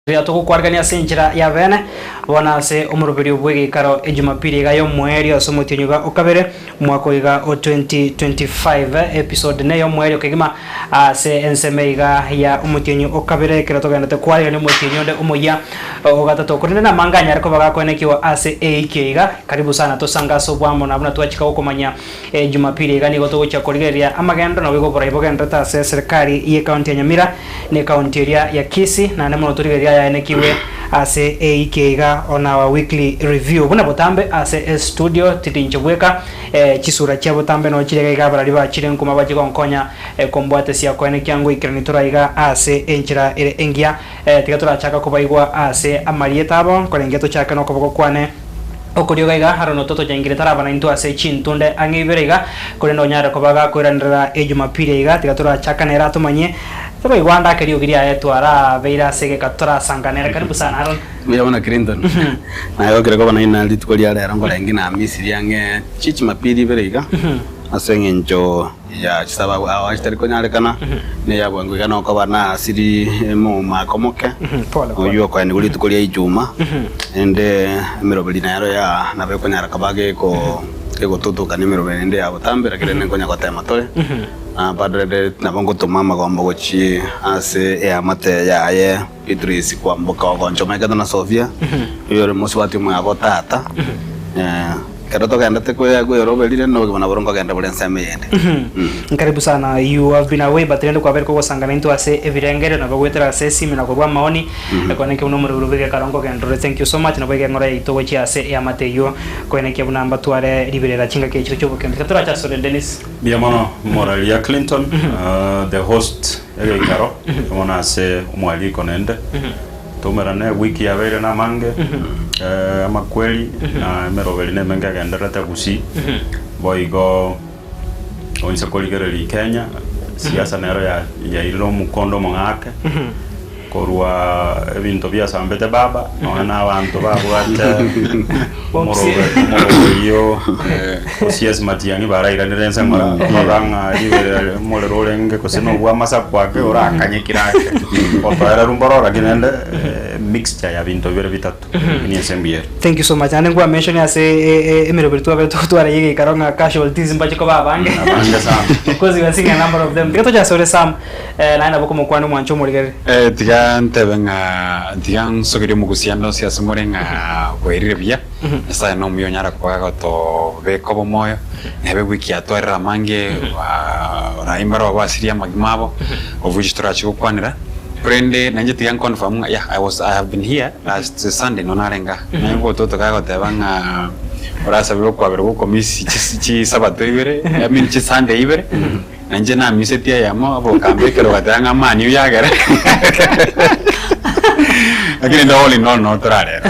Riria togokwarigania ase enchera ya bene, bono ase omoroberio bw'egeikaro Ejumapili iga y'omoerio ase omotienyi iga o kabere, omwaka oiga o 2025, episode ney'omoerio kegima ase ensemo iga ya omotienyi o kabere ekero togenderete kwarigania omotienyi onde omoyia o gatato. Korende namanga anyare koba gakoenekiwa ase eiki iga. Karibu sana tosange ase oboamo na buna twachika gokomanya Ejumapili iga nigo togochia korigereria amagendo naboigo oborai bogendererete ase eserekari y'ecounty ya Nyamira na ecounty eria ya Kisii naende mono torigererie ayaenekigwe ase eiki iga on our weekly review. Buna botambe ase estudio tindi inche bweka chisura chia botambe noo chire iga iga abarari bachire nkuma bachie gonkonya kombwatesia koenekia ngoikerani tore aiga ase enchera ere engiya. Tiga torachaka kobaigwa ase amarieta abo, nkorenge tochake nokoboko kwane okorio iga iga, Aaron ototochengire taraba naintwe ase chintunde ang'e ibere iga, korende onyare koba gakoiranerera Ejumapili iga, tiga torachaka nere atomanyie, tobaigwa ande ake riogi riaye twarabeire ase egeka torasanka nere. Karibu sana Aaron. Mbuya mono Clinton. Nagokire koba nainwe rituko ria rero nkorenge na Misiri ang'e chijumapili ibere iga, ase eng'encho. Ya chisababu ao chitari konyarekana, neya bwango iga nokoba nasiri momaka omoke, oyio okoenigwa rituko ria Ijuma, ende emeroberi nero ya nabo ekonyara koba geko gegotutuka na emeroberi ende ya botambe, lakini rende nkonya gotema tore, na bado rende nabo ngotoma amagombo gochia ase eamate yaye Beatrice kwamboka ogonchomekete na Sofia, oyio ore mosubati omwabo tata. Ekero togendete kweroberia rende obogima naboro nkogenda bore ensemo eyende. Karibu sana you have been away but rende kwabeire kogosangana intwe ase ebirengererio nabo goetera ase esimi na korwa amaoni koenekia buna omorero bwe gekaro nkogenderere thank you so much nabo iga eng'ora yaito gochia ase eamate eyio koenekia buna mbatware riberera chingaki echio chi'obokendo tiga torache asore Dennis. Mbuya mono Moraria Clinton, the host egeikaro, bono ase omwariko naende. Toumerane ewiki yabeire namange, amakweri na emeroberi nemenge egendererete Gusii, boigo oinse korigereria Kenya, siasa nero yairire omokondo omong'ake, korwa ebinto biasambete baba, nonya na abanto babwate omoroberio o CS Matiang'i barairanire ense ng'ora, orora ng'a riberera omorero orenge gose na obw'amasaku ake orakanyekire ake, otoereru mboro lakini rende mixture ya binto bibere bitato, lakini ense mbuya ere. Thank you so much. Naende nkwa mention ase emeroberi twabere togotwara ya egeikaro ng'a casualties mbache koba abange. Abange sana. Of course we are seeing a number of them. Tiga toche asore Sam, naye nabo okomokwana omwanche omorigereri. Tiga ntebe ng'a tiga nsokerie omogusia ande onsi ase more ng'a bwairire buya. Nyasae nomuya onyare koba agotobeka obomoyo, nebe wiki yatwarire amange, raia mbare basirie amagima abo, of which torache gokwanera. Korende nainche tiga nconfirm ng'a yeah I was I have been here last Sunday nonye narenge aa. Naye ogototoka agoteba ng'a orasabire okwabera gokomisi chis chisabato ibere, I mean chisunday ibere, nainche namisetie eyemo abokambekera ogateba ng'a amani oyagere. Lakini inde all in all noo torarero.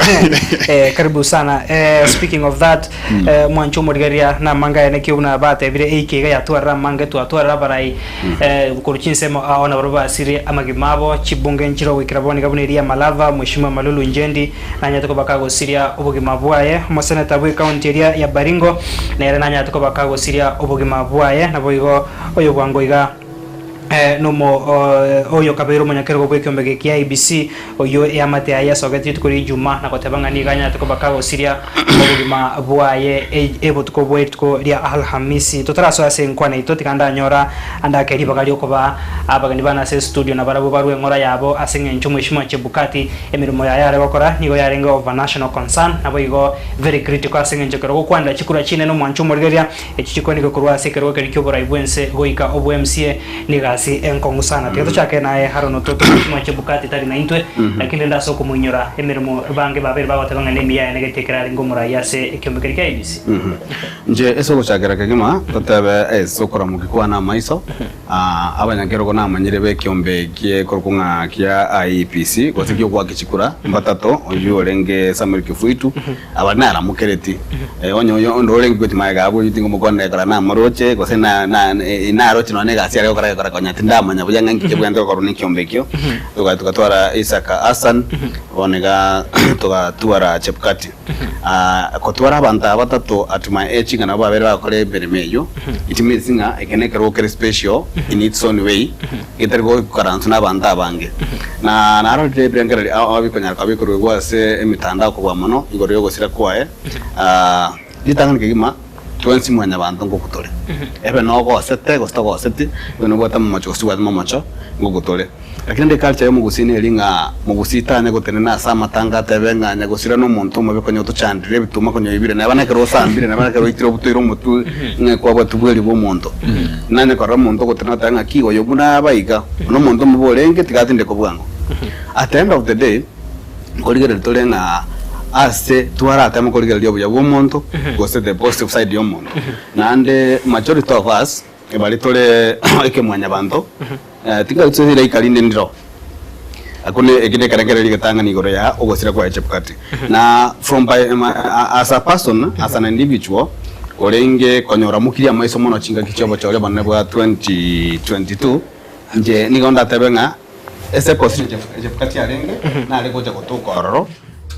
Eh, karibu sana eh, speaking of that eh, mwancho omorigereria namanga aya nekio buna batebire eiki iga yatwarire amanga twatwarire abarai eh, korwa chinsemo ao nabaro basire amagima abo chibunge nchire ogoikera bono iga buna eria Malava mweshimiwa Malulu Njendi nanyarete koba kagosiria obogima bwaye omoseneta bwe county eria ya Baringo nere nanyarete koba kagosiria obogima bwaye naboigo oyo bwango iga. Nomo oyo okabeire omonyakerogo bw'ekeombe eke kia IEBC, oyio eamate yaye yasogetie rituko ria Ijumaa na goteba ng'a nigo anyarete koba kagosiria obogima bwaye obotuko bwe rituko ria Alhamisi. Totarasoa ase enkwana yaito, tiga ndanyora ande ake ribaga riokoba abageni bane ase estudio na barabwo barue eng'ora yabo ase eng'encho Mheshimiwa Chebukati emeremo yaye are gokora nigo yarenge of a national concern naboigo very critical ase eng'encho ekero gokwanera chikura chinene omwancho omorigereria Echi chikwanigwe korwa ase ekerogo keria ki'oborai bw'ense goika obw'MCA negasi enkong'u sana. Tiga tochake naye Haron Ototo Mheshimiwa Chebukati tari naintwe, lakini rende ase okomoinyora emeremo bange babere bagoteba ng'a nemiya yaye negetie ekero arenge omorai ase ekiombe keria kia IEBC. Inche ase ogochakera kegima totebe ase okoramokia kwane amaiso, abanyakerogo namanyire b'ekiombe gekorokwa ng'a kia IEBC gose gi'ogoaka chikura mbatato, oyio orenge Samuel Kifuitu, Aba naramokereti, onye oyo onde orenge gochia magega abwo oyio tingomokwanera ekero namoroche, gose na na naroche nonya na egasi yare gokora egekora konya tindamanya buya ng'a inki kebwenerete gokorwa na ekiombe ekio. Toga togatwara Isaka Hassan, bono iga togatwara Chebukati. Kotwara abanto aba batato at my age ng'a nabo babere bagokora emeremo eyio, it means ng'a eke nekerogo kere special in its own way, getari goikaransu nabanto abange. Na narorire ebirengererio ao ao bikonyara koba bikoruegwa ase emetandao kobua mono igoro y'ogosira kwaye. Ritang'ani kegima, twensi mwanyabanto ngoku tore. Ebe nogosete gose togoseti, ebe nobwate amamocho gose tobwati mamocho, ngoku tore. Lakini ende eculture y'omogusii neri ng'a mogusii tanya gotenena ase amatanga atebe ng'a nyagosira nomonto omobe konya otochandire ebituma konya oibire neba nekero osambire neba nekero oitire obutoire omotwe ng'a kwabwati bweri bw'omonto. Nanye korora omonto ogotenena oteba ng'a ki oyo buna aba iga, buna omonto omobe orenge tiga atindekwe bwango. At the end of the day, nkorigereria tore ng'a ase twarateme korigereria obuya bw'omonto gose the positive side y'omonto, naende majority of us baria tore ekemwanyabanto, Tingari tose rilaika rinde ndiro. Akwo ne eki nekerengererio getang'ani igoro ya ogosira kwaye Chebukati. Na from by as a person, as an individual, orenge konyora mokirie amaiso mono chingaki chi'obochori obonene bwa 2022, inche nigo ndatebe ng'a ase eposition Chebukati arenge, nare gocha gotoka ororo.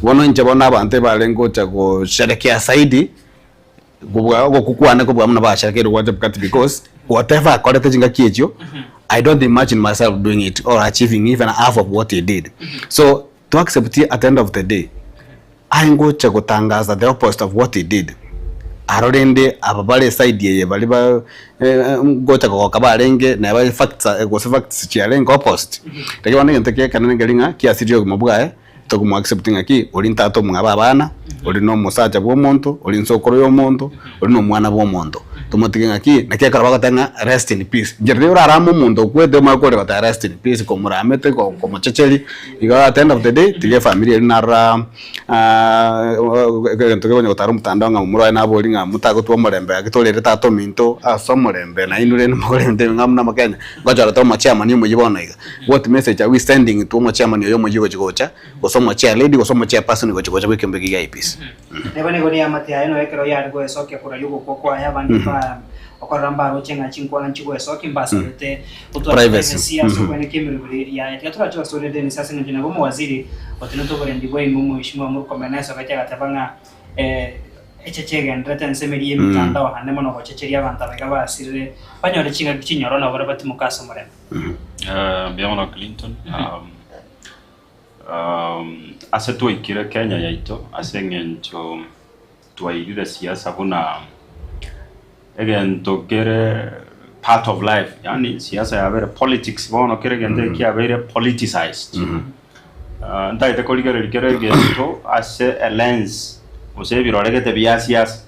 Bono inche bono abanto ebarenge gocha gosherekea zaidi, Kobua ogokwa kwane kobua buna bashakeire gwa Chebukati because whatever akorete chingaki echio I don't imagine myself doing it or achieving even half of what he did. So to accept at the end of the day aye ngocha gotangaza the opposite of what he did aro rende aba bare eside eye baria ba ngocha kogoka barenge neba facts gose facts chiarenge opposite. Riria bono egento ekenene nkeri ng'a kiasirie obogima bwaye. Tokomo accept ng'aki ori ntata omwabo abana, ori na omosacha bwa omonto, ori nsokoro ya omonto, ori na omwana bwa omonto. Tomotige ng'aki, naki ekero bagoteba ng'a rest in peace. Inche riria orarame omonto okwete omanye kore goteba rest in peace komoramete ko komochecheri, igo at the end of the day tiga efamiri eria narora egento kegonya gotara omotandao ng'a momura oye nabori ng'a motagotwa omorembe gaki torere tata ominto ase omorembe nainwe rende mogore ebinto ebi ng'a buna abakenya, ngochorete omochairman omoyia bono iga. What message are we sending to omochairman oyo omoyia ogochi gocha, gose omochairlady, gose omochairperson gochi gocha bw'ekeombe eke gia IEBC? Neba nigo neamate yaye nonya ekero yare goesokia koraria ogokwa kwaye, abande mba okorora mbaroche ng'a chinkwana nchigoesokia, mbasabete gotwara Privacy. privacy ase okwenekia emeroberi yaye. Tiga torache asore Dennis ase eng'encho nabo omowaziri otenenete oborendi bwa ime omweshimiwa Murkomen naesogeti agateba ng'a echeche egendererete ensemo eria y'emetandao naende mono gochecheria abanto aba iga basirire banyore chingaki chinyoro nabo baria batimoke ase omorembe. Mbuya mono Clinton. Ase twaikire Kenya yaito ase eng'encho twairire siasa buna egento kere part of life, yaani siasa yabeire politics bono kera egento eke kiabeire politicised. Ntagete korigereria kera egento ase elens gose ebirore gete bia siasa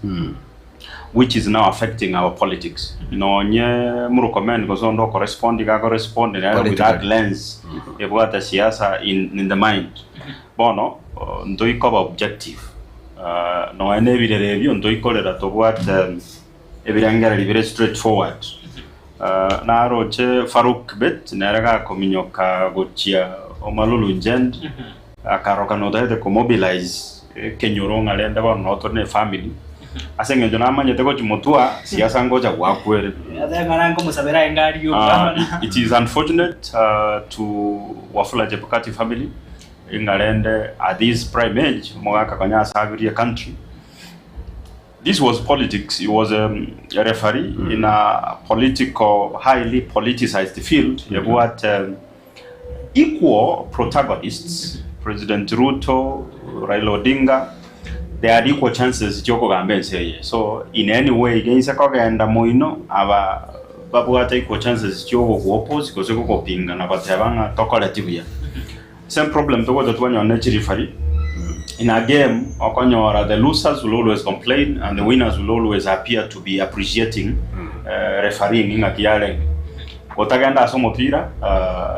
which is now affecting our politics. Nonye Murkomen gose onde okorespond iga akorespond nere with that lens ebwate siasa in the mind. Bono ntoikoba objective nonye na ebirero ebio ntoikorera tobwate ebirengererio bire straight forward. Naroche Farouk Kibet nere gakominyoka gochia Omalulu Njend akaroka notagete komobilize ekenyoro ng'a rende bono noo tore na efamily ase eng'encho namanyete gochia motwa siasa ngocha gwakwere. It is unfortunate to Wafula Chebukati family ng'a rende at this prime age omogaka konya asabirie ecountry. This was politics, he was a referee in a political, highly politicized field ebwate equal protagonists, President Ruto, Raila Odinga, they had equal chances chiokogamba ense eye. So in any way geinse kogenda moino aba babwate equal chances chiogokuoppose gose gokopinga na goteba ng'a tokoreti buya. Same problem togocha twanyora ne chireferee in a game okonyora the losers will always complain and the winners will always appear to be appreciating refereeing ng'aki yarenge. Gotagenda ase omopira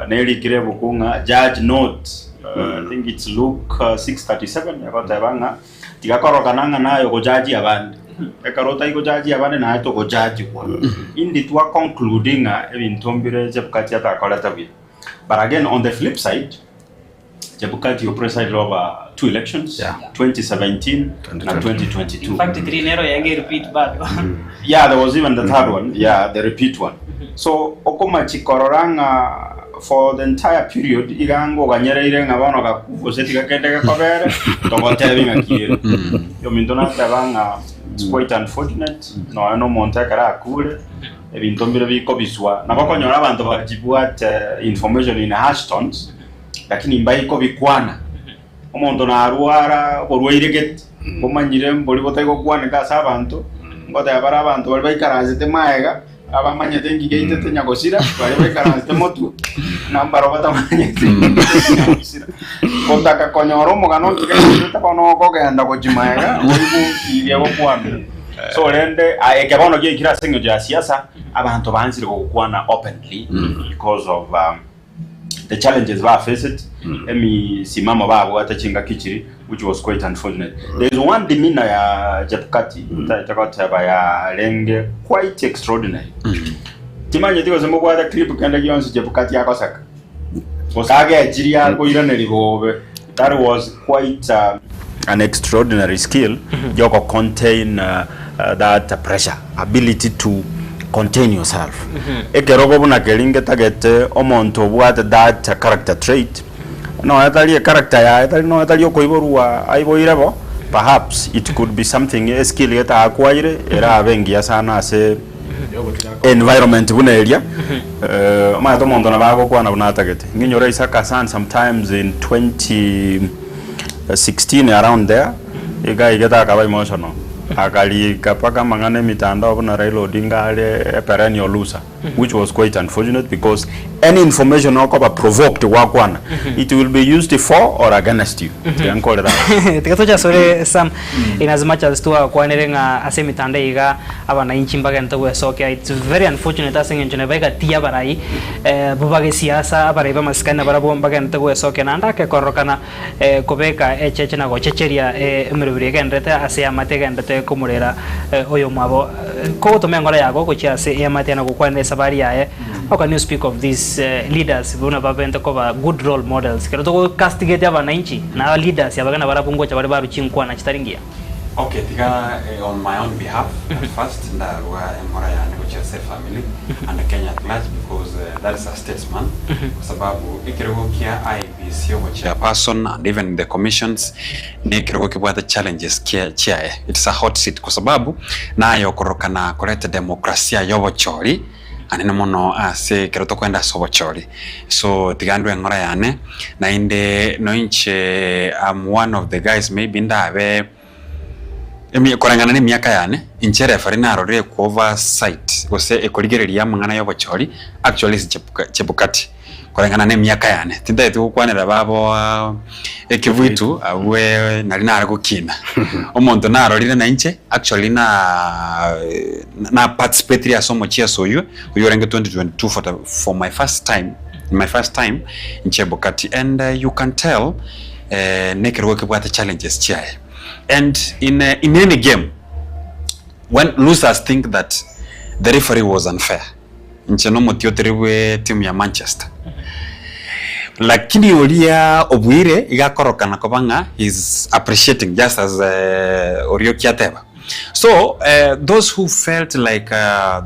nerikire ebuku ng'a judge not I think it's Luke 6:37 egoteba ng'a tiga korokana ng'a naye ogojaji abande ekero otari gojaji abande naye togojajigwa. Indi twa conclude ng'a ebinto mbire Chebukati atakorete buya. But again on the flip side, Chebukati who presided over two elections, Yeah. 2017 na 2022. In fact, three nero yange repeat bado. Yeah, there was even the third one. Yeah, the repeat one. So okomachikorora ng'a for the entire period iga ngoganyereire ng'a bono gaku gose tiga kende gekobere togotebi ng'a kiere. Ominto nateba ng'a it's quite unfortunate nonya na omonto ekero akure Ebinto mbire bikobiswa, nabo okonyora abanto bachibwate information in harsh tones, lakini mbaikobikwana. Omonto narwara oborwaire gete, bomanyire mbori botari gokwaneka ase abanto, ngoteba bare abanto baria baikaransete maega, abamanyete inki geitete nyagosira, baria baikaransete motwe, na mbaro batamanyete inki nyagosira. Gotaka konyora omogano nki geitete bono okogenda gochia maega, oigwe nki gegokwanwa. So rende aye eke bono giaikire ase eng'encho ya siasa, abanto baansire gokwana openly because of the challenges ba faced, emisimamo babwate chingaki chiri which was quite unfortunate. There is one demeanor ya Chebukati ntaete goteba yarenge quite extraordinary. Timanyeti gose mobwate clip kende gionsi Chebukati agoseka gose agechirie akoiraneria bobe. That was quite an extraordinary skill yoko contain that pressure, ability to contain yourself. Ekerogo buna keria ngetagete omonto obwate that character trait, nonya tari echaracter yaye tari nonya tari okoiborwa aiboire bo, perhaps it could be something eskill gete acquire erabe engiya sana ase environment buna eria, omanyete omonto nabo agokwana buna atagete. Ng'inyore Isaka Hassan sometimes in 2016 around there, iga aigete akaba emotional, akarika mpaka amang'ana emitandao buna Raila Odinga are a perennial loser, which was quite unfortunate because any information okoba provoked gwakwana, it will be used for or against you. Tiga nkorere aro. Tiga toche asore Sam, in as much as twakwanire ng'a ase emitandao iga abananchi mbagente gwesokia, it's very unfortunate ase eng'encho neba egati y'abarai bo bagesiasa, abarai b'amasikani nabarabwo mbagente gwesokia naende ake kororokana kobeka echeche na gochecheria emeroberi egenderete ase eamate egenderete komorera oyomwabo. Kogotoma engoro yago gochia ase eamate na gokwanera esabari yaye, how can you speak of these leaders buna babente koba good role models? Ekero togo castigate abananchi na leaders abake nabarabwo ngocha bare barwe chinkwana chitari ngiya. Okay, tiga on my own behalf at first ndarwa eng'ora yane gochia ase efamily and Kenya at large because that is a statesman kwa sababu ekerogo kia IEBC obochairperson and even the commissions na ekerogo kebwate challenges kia chiaye it's a hot seat kwa sababu naye okorokana koreta demokrasia ya obochori anene mono ase ekero tokoenda ase obochori so tiga ndwe eng'ora yane naende noinche am one of the guys maybe ndabe emi koreng'ana na emiaka yane inche referee narorire eku oversight gose ekorigereria amang'ana ya obochori actually is Chebuka Chebukati koreng'ana na emiaka yane tintageti gokwanera babo ekebuitu abwe nari nare gokina omonto narorire nainche actually na na participatire ase omochieso oywo oywo orenge 2022 for the for my first time my first time Chebukati and you can tell nekerogo kebwate challenges chiaye and in in any game when losers think that the referee was unfair Inche nomotiotori bwe timu ya Manchester. Lakini oria obuire iga akorokana koba ng'a he is appreciating just as oria okiateba. So those who felt like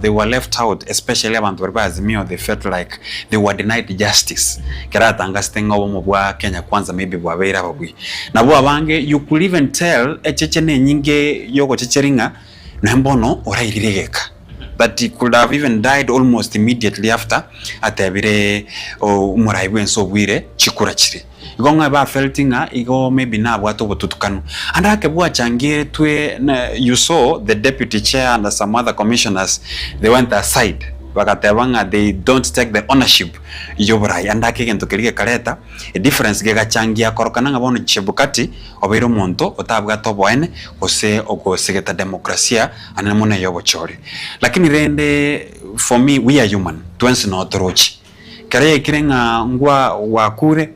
they were left out especially abanto baria ba Azimio they felt like they were denied justice ekero atangasete ng'a obomo bwa Kenya Kwanza maybe bwabeire ababui. Nabwo abange you could even tell echeche nenyinge yogochecheria ng'a nonya mbono orairire egeka that he could have even died almost immediately after atebire omorai bwense obuire chikura chiria. Igo ng'a ba felt ng'a igo maybe nabwate obotutukanu. Ande ake bwachangiretwe na you saw the deputy chair and some other commissioners they went aside bagateba ng'a they don't take the ownership y'oborai. Ande ake egento keria gekareta a difference gegachangia korokana ng'a bono Chebukati obeire omonto otabwate oboene gose ogosegeta demokrasia ande mono eyobochori. Lakini rende for me we are human twensi noo torochi. Ekero yaikire ng'a ngwa gwakure,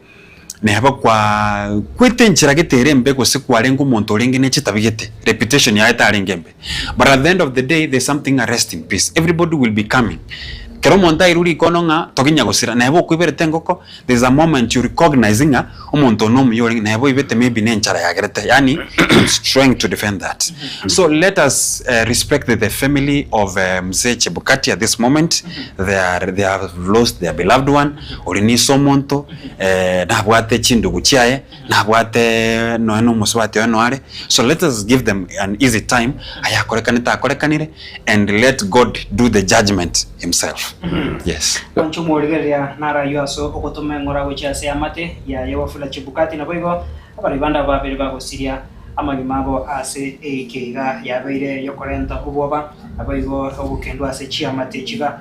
neba kwa kwete enchera gete ere embe gose kwarenge omonto orenge ne chitabi gete, reputation yaye tarenge embe. But at the end of the day there's something ng'a rest in peace, everybody will be coming. Ekero omonto airwe rikono ng'a toginya gosira, neba okoiberete engoko, there's a moment you recognize ng'a omonto one omuya orenge, neba oibete maybe ne enchara yagerete, yaani it's trying to defend that. So let us respect the family of Mzee Chebukati at this moment, they are they have lost their beloved one, oria niso omonto, nabwate chindugu chiaye, nabwate nonya na omosubati oye noare, so let us give them an easy time, ayakorekanete akorekanire and let God do the judgement himself, yes. Gwancha omorigereria narayio ase ogotoma eng'ora gochia ase eamate yaye Wafula Chebukati naboigo abarai bande aba babere bagosiria amagima abo ase eike iga yabeire yokorenta obwoba naboigo ogokendwa ase chiamate echiga.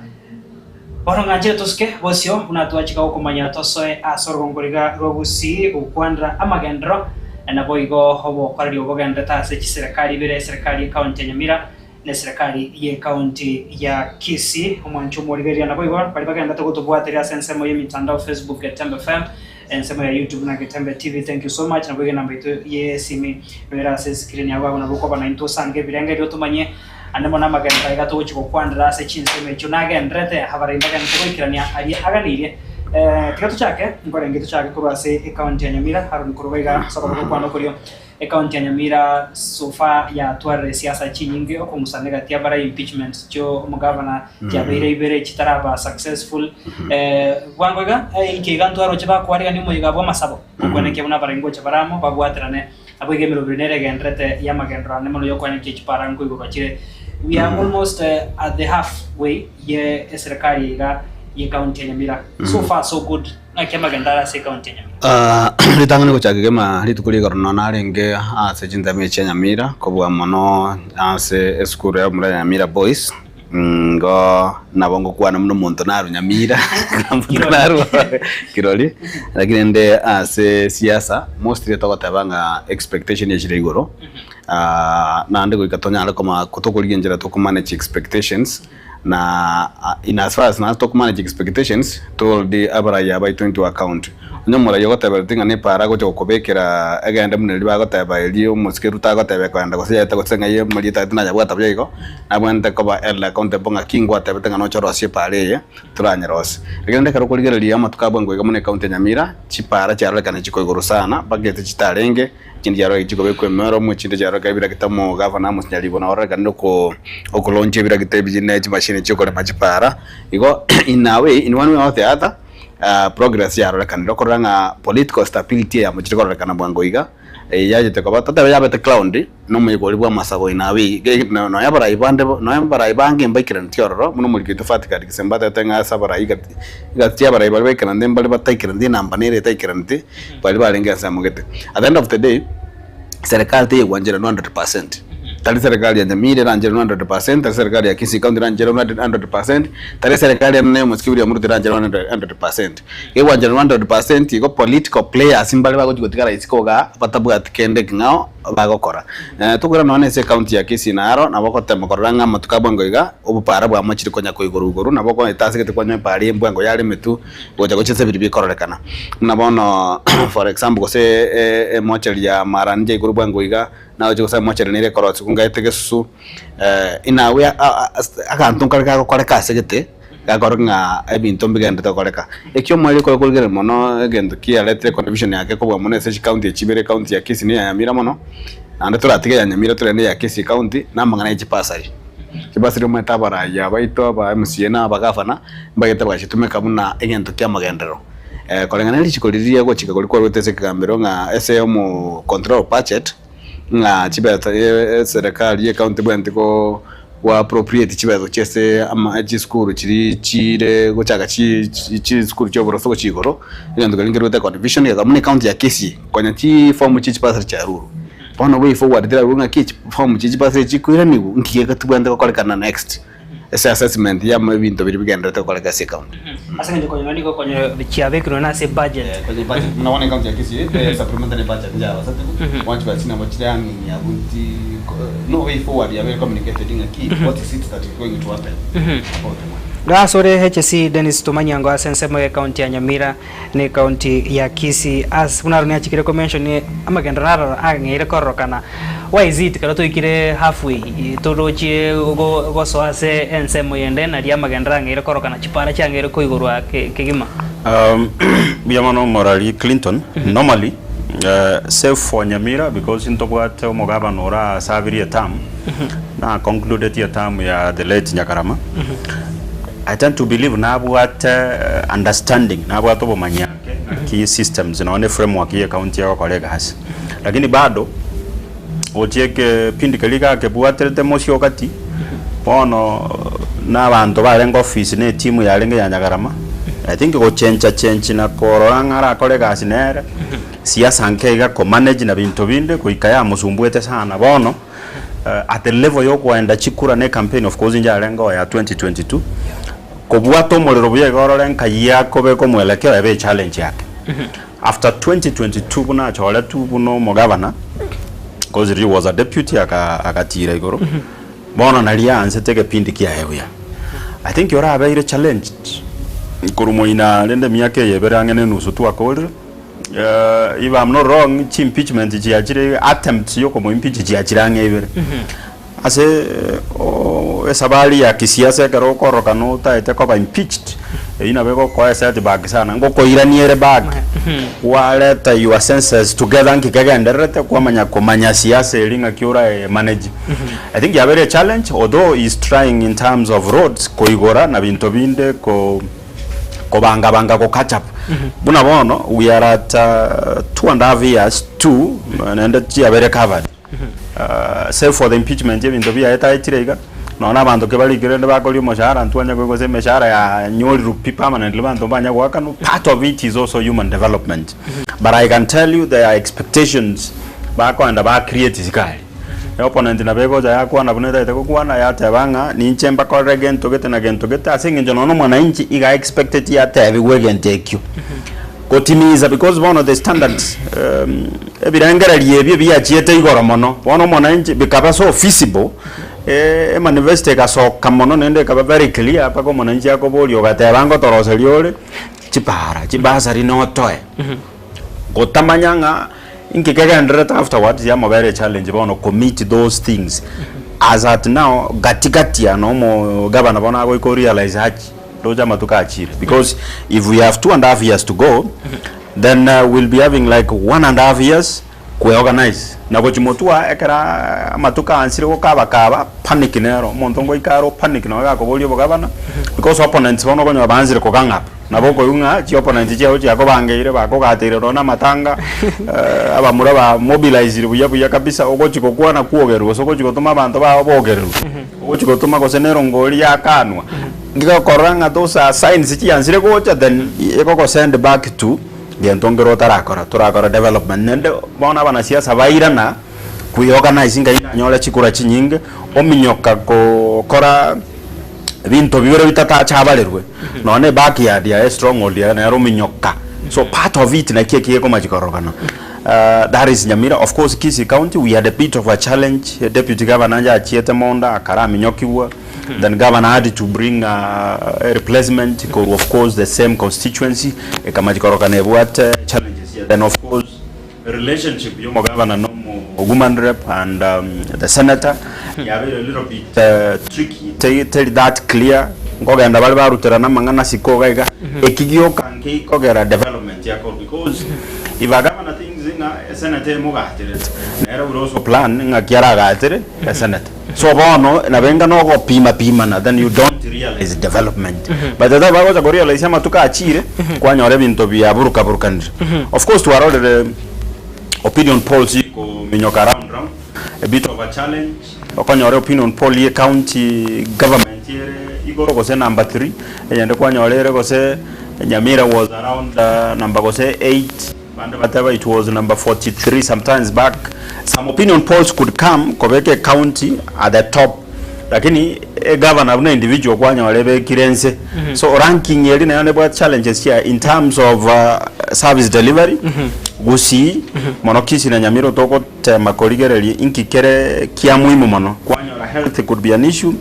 Bono ng'anchire tosuke bosio buna twachika gokomanya tosoe ase orogongo riga rwa Gusii gokwanera amagenderero naboigo obokoreri obogenderete ase chiserekari ibere eserekari y'ecounty ya Nyamira neserekari y'ecounty ya Kisii. Omwancho omorigereria naboigo baria bagenderete gotobwateria ase ensemo y'emitandao Facebook Getembe FM, ensemo ya YouTube na Getembe TV thank you so much naboigo enamba yaito y'esimi ere ase escreen yago abwo nabo okoba naintwe osange ebirengererio otomanye ande mono amagenderero aiga togochia gokwanera ase chinsemo echio nagendererete abarai mbagenderete goikerania aria aganirie. Tiga tochake nkorenge tochake korwa ase ecounty ya Nyamira Aaron korwa iga ase okoboko kwane okorio. Ecounty ya Nyamira so far yatwarire esiasa chinyinge okong'usana egati ya bara impeachment chio omogavana chiabeire ibere chitaraba successful. Bwango iga inki iga ntwaroche bakwarigania omoyega bw'amasabo okwenekia buna abarai ngocha bare amo babwaterane nabo iga emeroberi nere egenderete y'amagenderero ane mono y'okwenekia chipara nkoigorwa chire. We are almost at the half way ye eserekari iga ye county ya Nyamira so far so good. Naki amagendo are ase ekaunti ya Nyamira? Ritang'ani gochaka kegima rituko ria igoro nonya narenge ase chinsemo echi chia Nyamira kobua mono ase esukuru ya omura ya Nyamira Boys, igo nabo ngokwana buna omonto narwa Nyamira omonto narwa Kirori, lakini rende ase siasa mostly togoteba ng'a expectation echire igoro, naende goika tonyare koma tokorigia enchera tokomanage expectations. Na in as far as nase tokomanage expectations to hold abarayia baito into account. Onye omorayia ogotebereti ng'a nepara agocha gokobekera egende buna eria bagoteba eria omosike Ruto agoteba ekoenda gose yaete gose ng'ai amarieta aye tinayabwata buya igo, nabwenerete koba held accountable ng'a ki ngwatebete ng'a noche orosie epara eye toranyerosie. Rende ekero okorigereria amatuko a bwango iga buna ecounty ya Nyamira, chipara chiarorekana chiko igoro sana mpaka ase chitarenge. Chinde chiarorire chikobekwa emeromo, echinde chiarorire ebiragita omogavana amo Nyaribo nabo ororekanire oko okolaunch ebiragita ebi ne chimashini chiokorema chipara. Igo in a way, in one way or the other, progress yarorekanire okorora ng'a political stability eyamochire kororekana bwango iga, yachete koba totebe yabete cloud, na omoyega oria bwa amasabo in a way, nonya abarai bande nonya abarai bange mbaikeranitie ororo, buna omoriki oito Fatikadi Gisemba atebete ng'a ase abarai egati egati ya abarai baria baikeranete mbare bataikeranitie enamba nere etaikeraneti, baria barenge ensemo gete. At the end of the day, serikali teyegwanchera 100%. Tari serikali ya Nyamira erancherwe 100%, tari serikali ya Kisii County erancherwe 100%, tari serikali ende ya omosike William Ruto erancherwe 100%. Gegwancherwa 100% igo political players mbare bagochi gotigara isiko igaa batabwati kende ekeng'ao bagokora. Tokore nonya ase ecounty ya Kisii naro nabo ogotema korora ng'a amatuko a bwango iga obopara bwamochire konya koigorwa igoro nabo okoeta ase gete kwanywa epara eye bwango yaremetwe gocha gochia ase ebiria bikororekana. Buna bono for example gose emochari ya Marani yaigorwa bwango iga nagochia gose emochari nere ekorosiwa ngaete gesusu in a way aganto nkare gagokoreka ase gete gakora ng'a ebinto mbigenderete gokoreka. Ekio omweri okore korigereria mono egento kiaretire confusion yake kobua mono ase chicounty echi ibere ecounty ya Kisii na eya Nyamira mono. Naende toratige ya Nyamira torende ya Kisii County na amang'ana ye chibasari. Chibasari omanyete abarai aba baito aba MCA na abagavana mbagete bagachitumeka buna egento kia amagenderero. Koreng'ana ne richiko riria riagochika koria kwarwete ase ekegambero ng'a ase omo control of budget ng'a chibesa eserekari ye county ebwenerete go go appropriate chibesa gochia ase ama chisukuru chiria chire gochaka chi chisukuru chia oboroso gochia igoro, egento keria nkerwete confusion egekora buna ecounty ya Kisii konya chiform chia chibasari chiarurwe. Bono way forward terarwe ng'aki chiform chia chibasari chikoiranigwa nki gegatobwenerete gokorekana next ase assessment ya ebinto biria bigendererete gokoreka ase ecounty. Ase eng'encho konyora nigo konye chiabekirwe na ase ebudget. Kwenye budget buna bono ecounty ya Kisii eh, supplementary budget njarosetiwe bono chibesa nabo chire ang'e abwo nti no way forward yabeire communicated ng'aki what is it that is going to happen about the money. Asore HC Dennis Tomanyango ase ensemo ye county ya Nyamira ne county ya Kisii as buna Aaron achikire ko mention amagenderero aroro ang'eire kororokana why is it ekero toikire halfway torochie gosoa ase ensemo yende naria amagenderero ang'eire kororokana chipara chiang'eire koigorwa kegima. Mbuya mono omorari Clinton, normally save for Nyamira because ntobwate omogabana ora sabirie eterm na concludeti eterm ya the late Nyakarama. I tend to believe nabwate understanding, nabwate obomanyi ake ng'aki systems nonya ne framework ye county egokora egasi. Lakini bado gochia ekepindi keria gakebwaterete mosio gati, bono na abanto barenge office na etimu yarenge ya Nyagarama, I think gochencha chenchi na korora ng'a arakore egasi nere, siasa nke iga komanage na binto binde goika yamosumbuete sana. Bono at the level yokoenda chikura na ecampaign of course inche arenge ya 2022 kobwata omorero buya iga orore nkai akobeka omwelekeo ebe echallenge yake. After 2022 buna achoretwe buna omogavana because he was a deputy aka agatira igoro bono naria aansete egepindi kiaye buya. I think orabeire challenged korwa moina rende emiaka eye ebere ang'e na enusu twakorire. If I'm not wrong, chi impeachment chiachire attempts yokomo impeach chiachire ang'e ibere. Ase esabari ya kisiasa ekero okororokana otaete koba impeached, eyio nabo egokoa esetback sana, ngokoirania ere back, kwareta your senses together nki kegendererete, kwamanya komanya siasa eria ng'aki orae manage. I think yabeire echallenge, although he is trying in terms of roads koigora na binto binde ko. kobanga-banga go catch up. Buna bono we are at 2.5 years to naende chiabeire covered. Save for the impeachment ebinto biaetaetire iga, nonya na abanto ki barikire rende bakoria omoshahara ntwanya koigwa gose emeshahara yanyorirwe pi permanently abanto mbanya goakanwa, part of it is also human development. But I can tell you there are expectations bakoenda ba create isiko aria. Opponent nabo egocha yakwana buna etagete gokwana, yateba ng'a ninche mbakorere gento gete na gento gete, ase eng'encho nonya omwananchi iga expecteti atebiwe egento ekio. Gotimiza because bono the standards ebirengererio ebio biachiete igoro mono, bono omwananchi bikaba so feasible, emanifesto egasoka mono naende ekaba very clear mpaka omwananchi akoboria ogateba ngotoroseria ore chipara, chibasari notoe. Gotamanya ng'a inki kegendererete afterwards yamobera echallenge bono ko meet those things as at now gati gati aa nomo gavana bono agoika o realize achi ndoche amatuko achire because if we have 2.5 years to go then we'll be having like 1.5 years kwe organize na gochi motwe ekero amatuko aansire gokaba kaba panic nero omonto ngoika are o panic nonye gakoboria obogavana because opponents bono okonyora baansire kogang'ap. Nabo okoigwa ng'a chiopponent chiao chiakobangeire, bakogateire nonya na amatanga, abamura ba mobilizire buya buya kabisa, ogochia gokwana kwogerwa gose ogochia gotoma abanto bao bogererwe, ogochia gotoma gose na erongori yakanwa, ngegokorora ng'a those are signs chiansire gocha then egogosend back to gento nkere otarakora, torakora development. Naende bono abanasiasa bairana kweorganize ngai nanyore chikura chinyinge, ominyoka gokora. Ebinto bibere bitatachabarerwe, nonya ne backyard yaye stronghold yaye nero ominyoka. So part of it naki eki gekomachi kororokana. That is Nyamira. Of course Kisii County we had a bit of a challenge, deputy governor nje achiete monda akara aminyokigwa, then governor had to bring a replacement korwa of course the same constituency, ekamachi kororokana ebwate challenges. Then of course Relationship ya omogavana na omo woman rep and the senator yabeire a little bit tricky, teri that clear, nkogenda bare baruterana amang'ana asiko iga iga, eki gioka nkeikogera development yako because if a governor thinks. ng'a esenate emogacherete, nere will also plan ng'aki aragaachere esenate. So bono nabo enga na ogopima pimana then you don't realize development. By the time bagocha ko realize amatuko achire, kwanyora ebinto biaburuka burukanire. Of course twarorire opinion polls ikominyoka round round, a bit of a challenge, okonyora opinion poll ye county government ere igoro gose number 3, eyende kwanyora ere gose Nyamira was around number gose 8, bande bateba it was number 43 sometimes back. Some opinion polls could come kobeka ecounty at the top lakini egavana buna individual kwanyora ebekire nse. So ranking eri nayo nebwate challenges chiaye in terms of service delivery Gusii mono Kisii na Nyamira togotema korigereria inki kere kia muhimu mono. Kwanyora health could be an issue,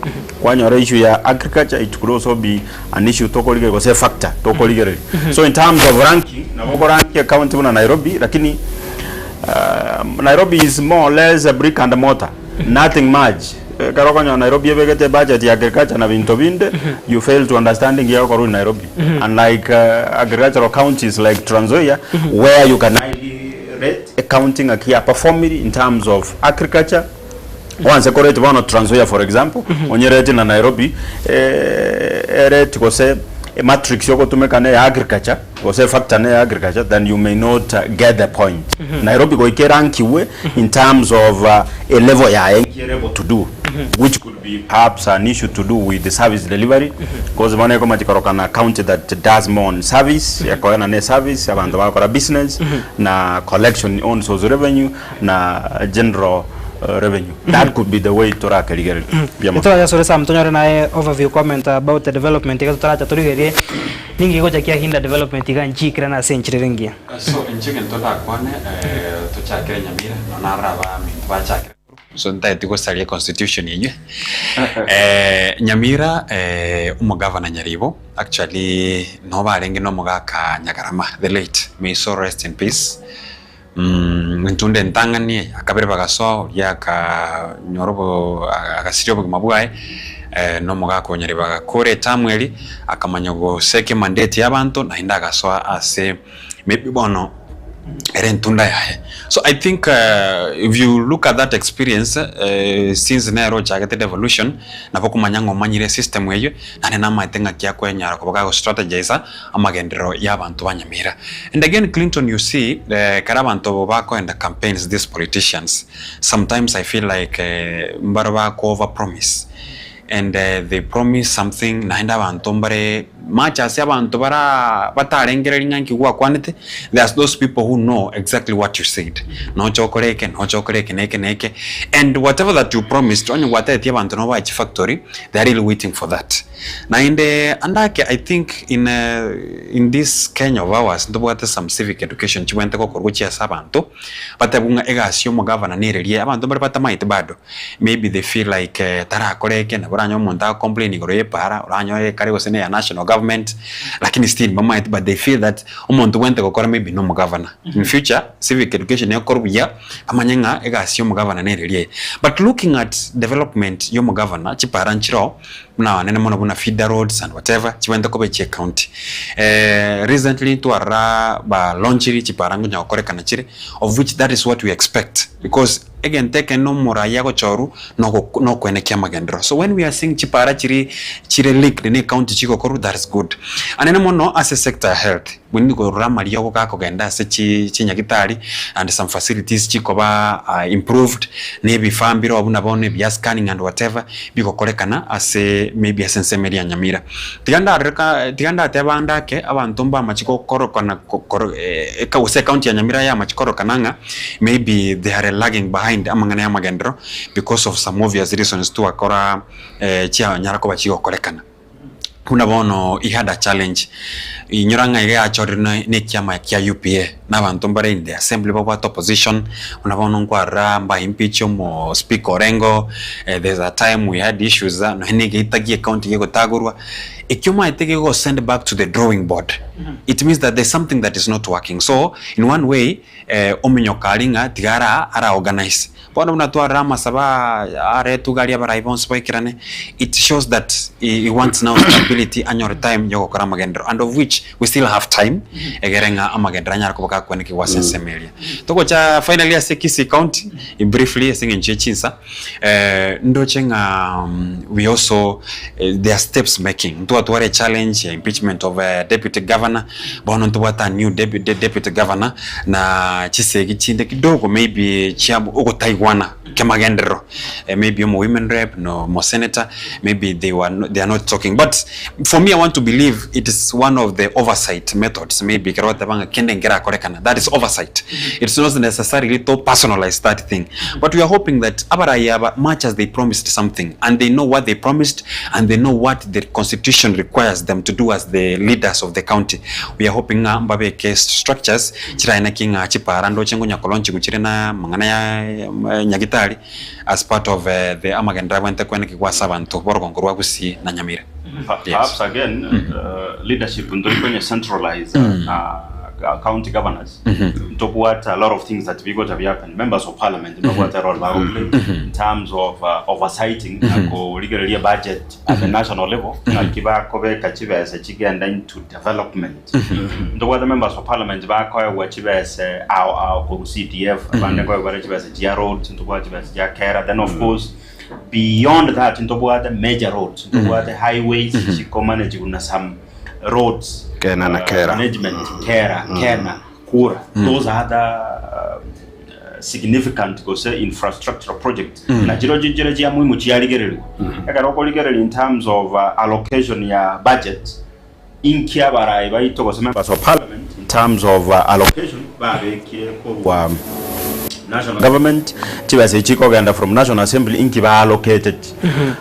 kwanyora issue ya agriculture it could also be an issue tokorigereria gose efactor tokorigereria. So in terms of ranking nabo okorank ecounty buna Nairobi lakini Nairobi is more or less a brick and mortar nothing much. Ekero okonyora Nairobi ebegete ebudget ya agriculture na binto binde you fail to understand nki gegokorwa in Nairobi. Unlike agricultural counties like Trans Nzoia where you can highly rate a county ng'aki ya performiri in terms of agriculture Once koreti bono Trans Nzoia for example, onyereti na Nairobi, ereti gose ematrix yogotumeka ne ya agriculture gose efactor ne ya agriculture then you may not get the point. Nairobi goika erankiwe in terms of a level yaye nki ere able to do which could be perhaps an issue to do with the service delivery cause bono ekomachi korokana county that does more on service ekoenana eservice abanto bagokora business na collection on source revenue na general revenue that could be the way torakerigereria mbuya mono. Nitorache asore Sam tonyore naye overview comment about the development iga totoracha torigererie ninki gegocha kia hinder development iga nchiikirane ase enchera ere engiya. So inche egento ndakwane tochakere Nyamira nonya narora abaminto bachakire korwa so ntagete gosaria econstitution eywe Nyamira omogavana Nyaribo actually nobo arenge na omogaka Nyagarama the late may his soul rest in peace. Intwe onde entang'ani eye, akabere bagasoa, oria akanyora obo agasiria obogima bwaye, na omogaka o nyarebe agakora etamu eria, akamanya goseka emandeti y'abanto, naende agasoa ase maybe bono ere entunda yaye. So I think if you look at that experience since nere ochagete devolution, nabo okomanya ng'a omanyire esystem eywo, naende namaete ng'aki akwenyara koba gagostrategizer amagenderero y'abanto ba Nyamira. And again Clinton you see ekero abanto bakoenda campaigns these politicians sometimes I feel like mbaro bako over promise and they promise something naende abanto mbare much ase abanto bara batarengereria ng'a nki gwakwanete there's those people who know exactly what you said noche okore eke noche okore eke na eke na eke and whatever that you promised onye gwatebetie abanto nobae chifactory they are really waiting for that. Naende ande ake I think in in this Kenya of ours ntobwate some civic education chibwenerete gokorwa gochia ase abanto, batebwe ng'a egasi ya omogavana nereria abanto mbare batamaeti bado, maybe they feel like tarakora eke nabo oranyore omonto ago complain igoro ya epaara, oranyore ekare gose neya national government, lakini still mbamaeti but they feel that omonto obwenerete gokora maybe na omogavana. In future civic education ekorwa buya bamanye ng'a egasi ya omogavana nereria eye. But looking at development ya omogavana chipaara nchiroo. Buna abanene mono buna feeder roads and whatever chibwenerete koba echie county. Recently ntwarora ba launchiri chipara ngonya gokorekana chire of which that is what we expect because egento ekenene omoraia agochorwa nogo nokwenekia amagenderero. So when we are seeing chipara chiri chire linked ne ecounty chigokorwa that is good. Anene mono ase sector ya health we need korora amariogo gakogenda ase chi chinyagitari and some facilities chikoba improved na ebifaa mbiroo buna bono ebia scanning and whatever bigokorekana ase maybe ase ensemo eria ya Nyamira. Tiga ndarore ka tiga ndateba ande ake abanto mbamache gokorokana koro gose ecounty ya Nyamira yamache korokana ng'a maybe they are lagging behind amang'ana ya amagenderero because of some obvious reasons twakora chianyara koba chigokorekana. Buna bono he had a challenge, inyora ng'a iga yachorire ne ekiama kia UPA, na abanto mbare in the assembly babwate opposition, buna bono nkwarora mba impeach omo speaker orengo, there's a time we had issues nonya na egeita gie ecounty gegotagorwa, ekio omanyete gego send back to the drawing board, it means that there's something that is not working, so in one way ominyoka aria ng'a tiga ara ara organize. Bono buna twarora amasabo aa aretwe iga aria abarai bonsi baikerane, it shows that he wants now stability anyore time yogokora amagenderero and of which we still have time egere ng'a amagenderero anyare koba gakwenekigwa ase ensemo eria. Togocha finally ase Kisii county briefly ase eng'encho ye chinsa, ndoche ng'a we also there are steps making, ntwatware echallenge ya impeachment of deputy governor, Bono ntobwate a new deputy governor na chisegi chinde kidogo maybe chia ogotaigwana kemagenderero maybe omo women rep no omo senator maybe they were no, they are not talking but for me I want to believe it is one of the oversight methods maybe ekero bateba ng'a kende nkerakorekana that is oversight it's not necessarily to personalize that thing but we are hoping that abarai aba much as they promised something and they know what they promised and they know what the constitution requires them to do as the leaders of the county. We are hoping ng'a mbabeke structures chirae naki ng'a chipara ndoche ngonya kolaunchigwa chire na amang'ana ya Nyagitari as part of the amagenderero abwenerete kwenekigwa ase abanto b'orogongo rwa Gusii na Nyamira. Yes. Perhaps again, leadership ntori konye centralize na county governors ntobwate a lot of things that bigocha bi happen members of parliament mbabwate role bago play in terms of oversighting na korigereria budget at the national level ng'aki bakobeka chibesa chigenda into development ntobwate members of parliament bakoegwa chibesa ao ao korwa CDF abande nkoegwa bare chibesa chia roads ntobwate chibesa chia kera then of course beyond that ntobwate major roads ntobwate highways chikomanagigwa na some roads Kena na kera. management kera kena kura those are the significant gose infrastructural projects na chirochio nchire chia muhimu chiarigererigwa ekero okorigereria in terms of allocation ya budget inki abarai baito gose members of parliament in terms of allocation babekie korwa national government chibesa echi chikogenda from national assembly inki ba allocated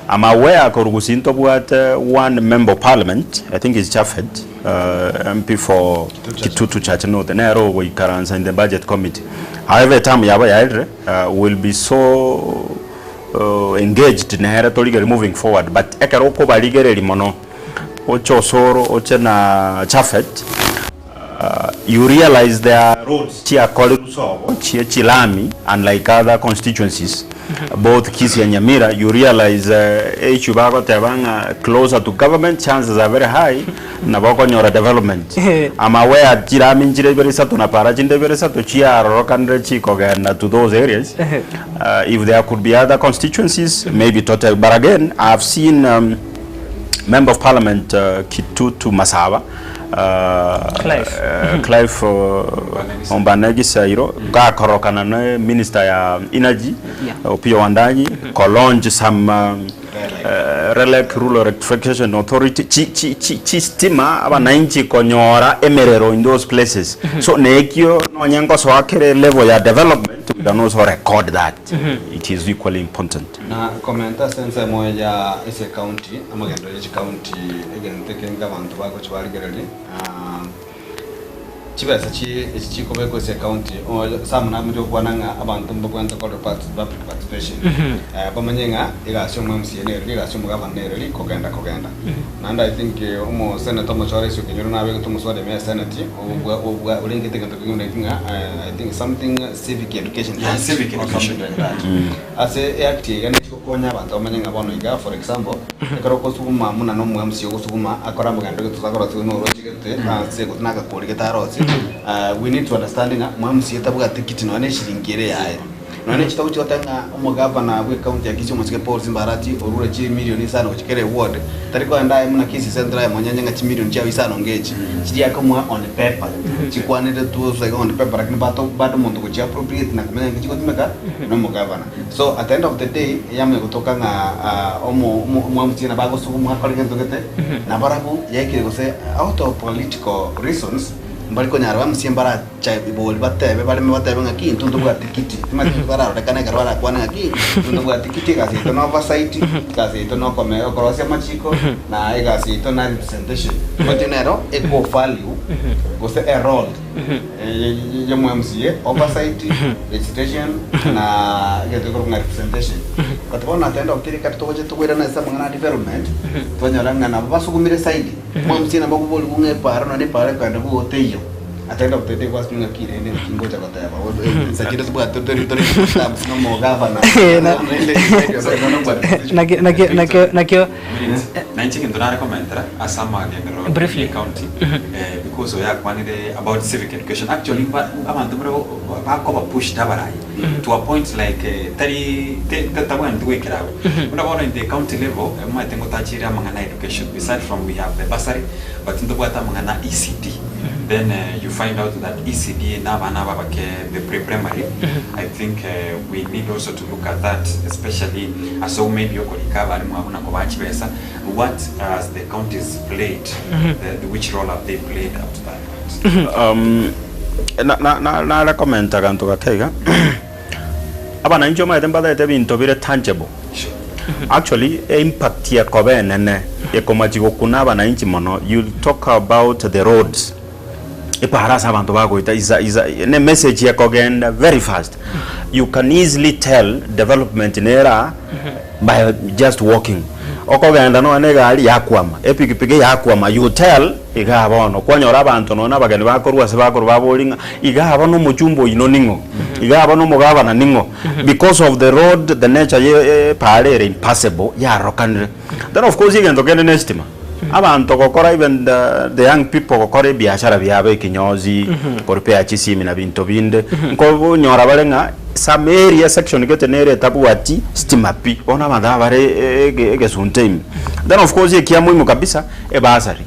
I'm aware korwa gusii ntobwate one member of parliament I think is Chafet MP for Kitutu Church North nere ogoikaransa in the budget committee however eterm yabo yaerire will be so engaged nere torigereria moving forward but ekero okobarigereria mono oche Osoro oche na Chafet you realize there are roads chiakorirwe sobo chie chilami unlike other constituencies both Kisii and Nyamira you realize issue bagoteba ng'a closer to government chances are very high nabo okonyora development. I'm aware chilami nchire ibere isato na para chinde ibere isato chiarorokanire chikogenda to those areas if there could be other constituencies maybe total but again I have seen Member of Parliament Kitutu Masaba Clive. Clive Ombane Gisairo gakorokana ne Minister ya Energy Opiyo Wandayi ko launch some RELEC Rural Electrification Authority chi chi chi chistima abananchi konyora emerero in those places so nekio nonye nkosoa kere level ya development we can also record that it is equally important. Na komenta ase ensemo ya ase ecounty, amagenderero ye chicounty egento ekenge abanto bagochia barigereria, chibesa chi echi chikobekwa ase ecounty, some namoche gokwana ng'a abanto mbabwenerete korora public participation, bamanye ng'a egasi ya omo MCA nereri, egasi ya omogavana nereri, kogenda kogenda. Naende I think omo senator omochore ase ekenyoro nabegete omoswada ime ya senate, obwa obwa orengete egento kegima naki ng'a I think something civic education Yeah, civic or something education. like that. Ase eact eye iga nechi gokonya abanto bamanye ng'a bono iga for example, ekero okosuguma muna na omo MC ogosuguma akore amagendo gete gose akorosie gose noroche gete ase gose na agakori gete arosie, we need to understand ng'a omo MC tabwati kiti nonya na eshiringi ere yaye. Nonya ne chitabu chigoteba ng'a omogavana bwe county ya Kisii omosike Paul Simba Arati orure chimilion isano gochia kera eward, tari kogenda aye buna Kisii Central aye monyenye ng'a chimilion chiao isano ngechi, chiria akomoa on paper, chikwaneretwe gose iga on paper lakini bato bado omonto gochia appropriate na komenya ng'a chigotumeka na omogavana. So at the end of the day, yamanya gotoka ng'a omo omo omwamchie nabo agosugumwa akore gento gete, nabarabwo yaikire gose out of political reasons, mbari konyara bamusie mbaracha bori batebe bareme batebe ng'aki intwe ntobwati kiti timanyeti intwe bararorekane ekero barakwane ng'aki intwe ntobwati kiti egasi yaito na oversight, egasi yaito na okome okorosia amachiko, na egasi yaito na representation. Omanyete nero eko value gose erole ya omo MCA, oversight, legislation na egento gekorokwa ng'a representation. But bono at the end of the day ekero togocha tokoirana ase amang'ana a development, twanyora ng'a nabo basugumire zaidi. Omwamchie nabo okoborigwa ng'a epaaro nonya epaaro ekogenda bwogo teiyo. At the end of the day gwasima ng'aki rende naki ngocha goteba insa chinde tobwate tori tori terms na omogavana rende Nakio nakio nakio nakio Na inche egento nare komentera ase amagenderero Briefly. ye county eh, because oyo akwanire about civic education actually mba abanto mbare bakoba pushed abarai to a point like eh, tari te- te- tabwenereti goikera abwo. Buna bono in the county level eh, omanyete ngotachire amang'ana ya education beside from we have the bursary but ntobwate amang'ana ECD then eh, you find out that ECD na abana aba abake the pre-primary I think eh, we need also to look at that especially ase maybe okorika abarimu abwo na kobaa chibesa what has the counties played the, the, which role have they played up to that point Um, na- na- na- nare komenta aganto gake iga abananchi omanyete mbatagete ebinto bire tangible sure. actually eimpact ekoba enene ekomachi gokuna abananchi mono you talk about the roads epara ase abanto bagoeta is a, is a, ne message ekogenda very fast you can easily tell development nera by just walking okogenda nonya na egari yakwama epikipiki yakwama you tell igaa bono kwanyora abanto nonya na abageni bakorwa ase bakorwa babori ng'a igaa bono omochumba oino ning'o igaa bono omogabana ning'o because of the road the nature ye epara ere impassable yarokanire then of course egento kende na estima abanto gokora even the, the young people gokora ebiashara biabo ekinyozi koripea chisimi na binto binde nkonyora bare ng'a some area section gete nere etabwati stima pi bono abanto aba bare ege- egesunte ime then of course ekia muhimu kabisa ebasari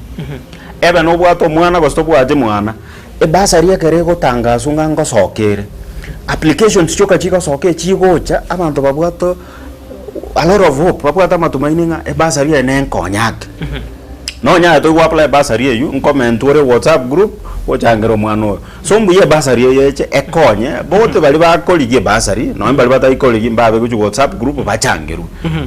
ebe nobwate omwana gose tobwati mwana ebasari ekero egotangaswa ng'a ngosoka ere applications chioka chigosoka echigocha abanto babwate a lot of hope babwate amatumaini ng'a ebasari eye nenkonya ake. Nonyare toi goapply ebasari eywo, nkomentwa ore whatsapp group, ochangere omwana oyo. So mbuya ebasari eye eche ekonye, bote baria bakorigia ebasari, nonye baria batari korigia mbabe gochia whatsapp group bachangerwe.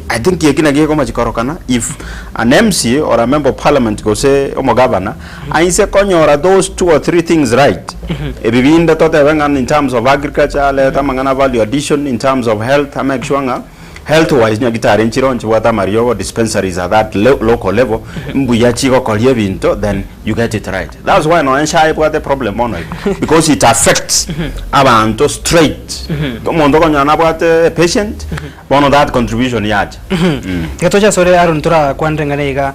I think eki nakio gekomachi korokana if an MCA or a member of parliament gose omogavana, ainse konyora those two or three things right, ebi binde totebe ng'a in terms of agriculture, arete amang'ana value addition, in terms of health, a make sure ng'a health wise nyagitari nchire nchibwate amariogo, dispensaries at that local level, mbuya chigokoria ebinto then you get it right. That's why nonya SHA ebwate problem mono iga, because it affects abanto straight. Omonto okonyora nabwate patient, bono that contribution yacha. Tiga toche asore Aaron torakwanere ng'a niga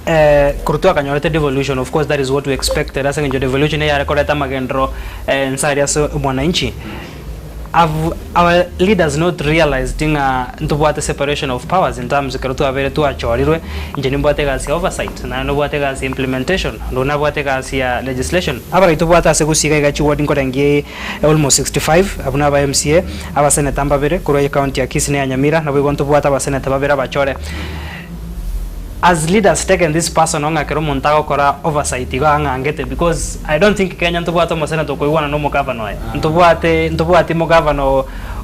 eh, korwa twakanyorete devolution of course that is what we expected ase eng'encho devolution eyare koreta amagenderero eh, nse aria ase omwananchi. Have our leaders not realized ng'a ntobwate separation of powers in terms ekero twabeire twachorirwe, inche nimbwate egasi ya oversight, naye nobwate egasi ya implementation, onde nabwate egasi ya legislation. Abarai tobwate ase gusii iga iga chiward nkorengia almost 65, abwo naba MCA, abaseneta mbabere korwa ecounty ya Kisii na eya Nyamira, naboigo ntobwate abaseneta babere abachore. Has leaders taken this personal ng'a ekero omonto agokora oversight igo ang'angete because I don't think Kenya ntobwate omoseneta okoigwana na omogavana oye. Ntobwate ntobwati mogavana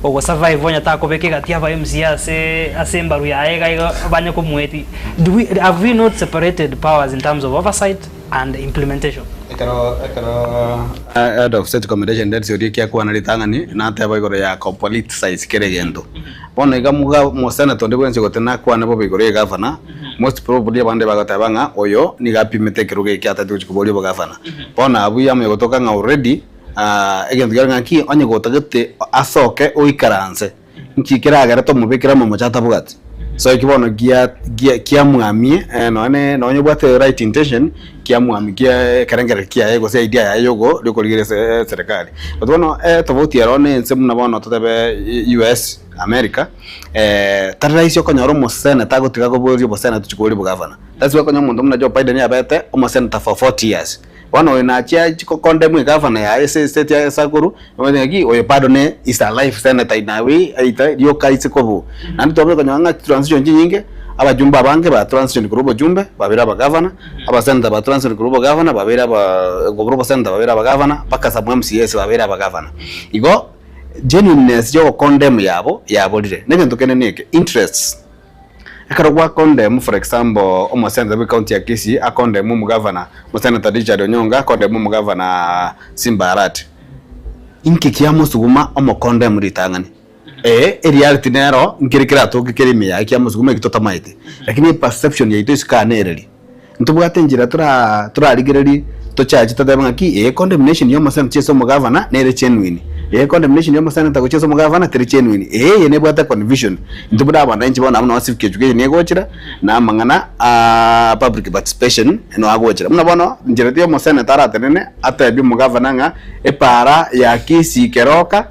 ogosurvive onye takobeka egati ya aba MCA ase ase embaru yaye iga iga banye komoeti. Do we have we not separated powers in terms of oversight and implementation? Ekero ekero Head of State Commendation Densi oria ekiakwana ritang'ani nateba igoro ya kopoliticize kera egento. Bono iga muga moseneta onde bwensi ogotenena akwane bobe igoro y'egavana, most probably abande bagoteba ng'a oyo nigo apimete ekerogo eke atagete gochia koboria obogavana. Bono abwo yamanya gotoka ng'a already egento kiare ng'a ki onye gotagete asoke oikaranse, nki keragere tomobekere amamocho atabwati? So ekio bono gia gia kiamwamie nonye nonye obwate right intention, kiamwamie kia ekerengererio kiaye gose idea yaye yogo yokorigereria ase eserekari. But bono etofauti ero na ense buna bono totebe US, America, tari rahisi okonyora omoseneta agotiga koboria oboseneta ochia koboria obogavana. That's why okonyora omonto buna Joe Biden abete omoseneta for 40 years. Bono oyo nachia achie gokondemwa egavana yaye ase estate yaye ase akorwa, omanyete ng'aki oyo bado ne is a life senator in a way aita rioka aise kobua. Naende twabire konyora ng'a chitransition chinyinge, abajumbe abange ba transition korwa obochumbe babeire abagavana, abasenator ba transition korwa obogavana babeire aba korwa obosenator babeire abagavana, mpaka some MCAs babeire abagavana. Igo genuineness ya ogokondemn yabo yaborire. Na egento kende neke, interests. Ekero gwa condemn for example omosenator bwe county ya Kisii a condemn omogavana, omosenator Richard Onyonga a condemn omogavana Simba Arati, inki kiamosuguma omo condemn ritang'ani? Ee, ereality nero nkere keratoke kere ime yaye kiamosuguma eki totamaeti, lakini eperception yaito isiko aa nereri. Ntobwate enchera tora torarigererie. Tochache totebe ng'aki ee condemnation ya omosenator ase omogavana nere genuine, ee condemnation ya omosenator gochia ase omogavana teri genuine, ee eye nebwate confusion. Intwe buna abananchi bono abwo noo civic education egochera na amang'ana aa public participation no agochera. Buna bono inchera tiga omosenator aratenene atebie omogavana ng'a epaara ya Kisii Keroka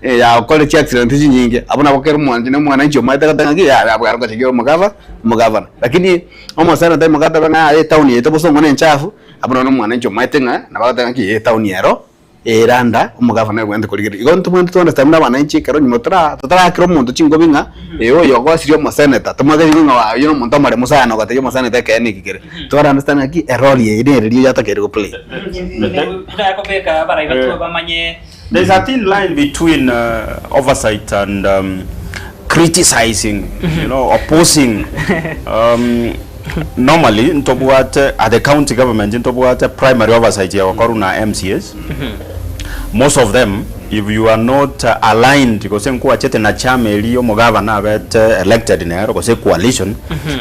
yagokorire chiaccident chinyinge, abwo nabo kera omwanchi na omwananchi omanyete goteba ng'aki yaya abwo arogocha omogava omogavana. Lakini omosenator aimoke atebe ng'a yaya etown yaito bosongo ne enchafu. Abwo nonya omwananchi omaete ng'a nabo agoteba ng'aki etown ero eranda omogavana oyo obwenerete korigereria. Igo ntobwenerete to understand buna abananchi ekero nyuma tora totarakera omonto chingobi ng'a oyo ogosirie omoseneta tomwake chingobi ng'a oyio na omonto omoremu sana ogatebia omoseneta ekeene eki kere. Twara understand ng'aki erole eye nere riria yatakeire go play. Buna abarai batwe bamanye. There is a thin line between oversight and criticizing, you know, opposing. Normally ntobwate at the county government ntobwate primary oversight egokorwa na MCAs. Most of them if you are not aligned gose nkwachete na chama eria omogavana abete elected nero gose coalition,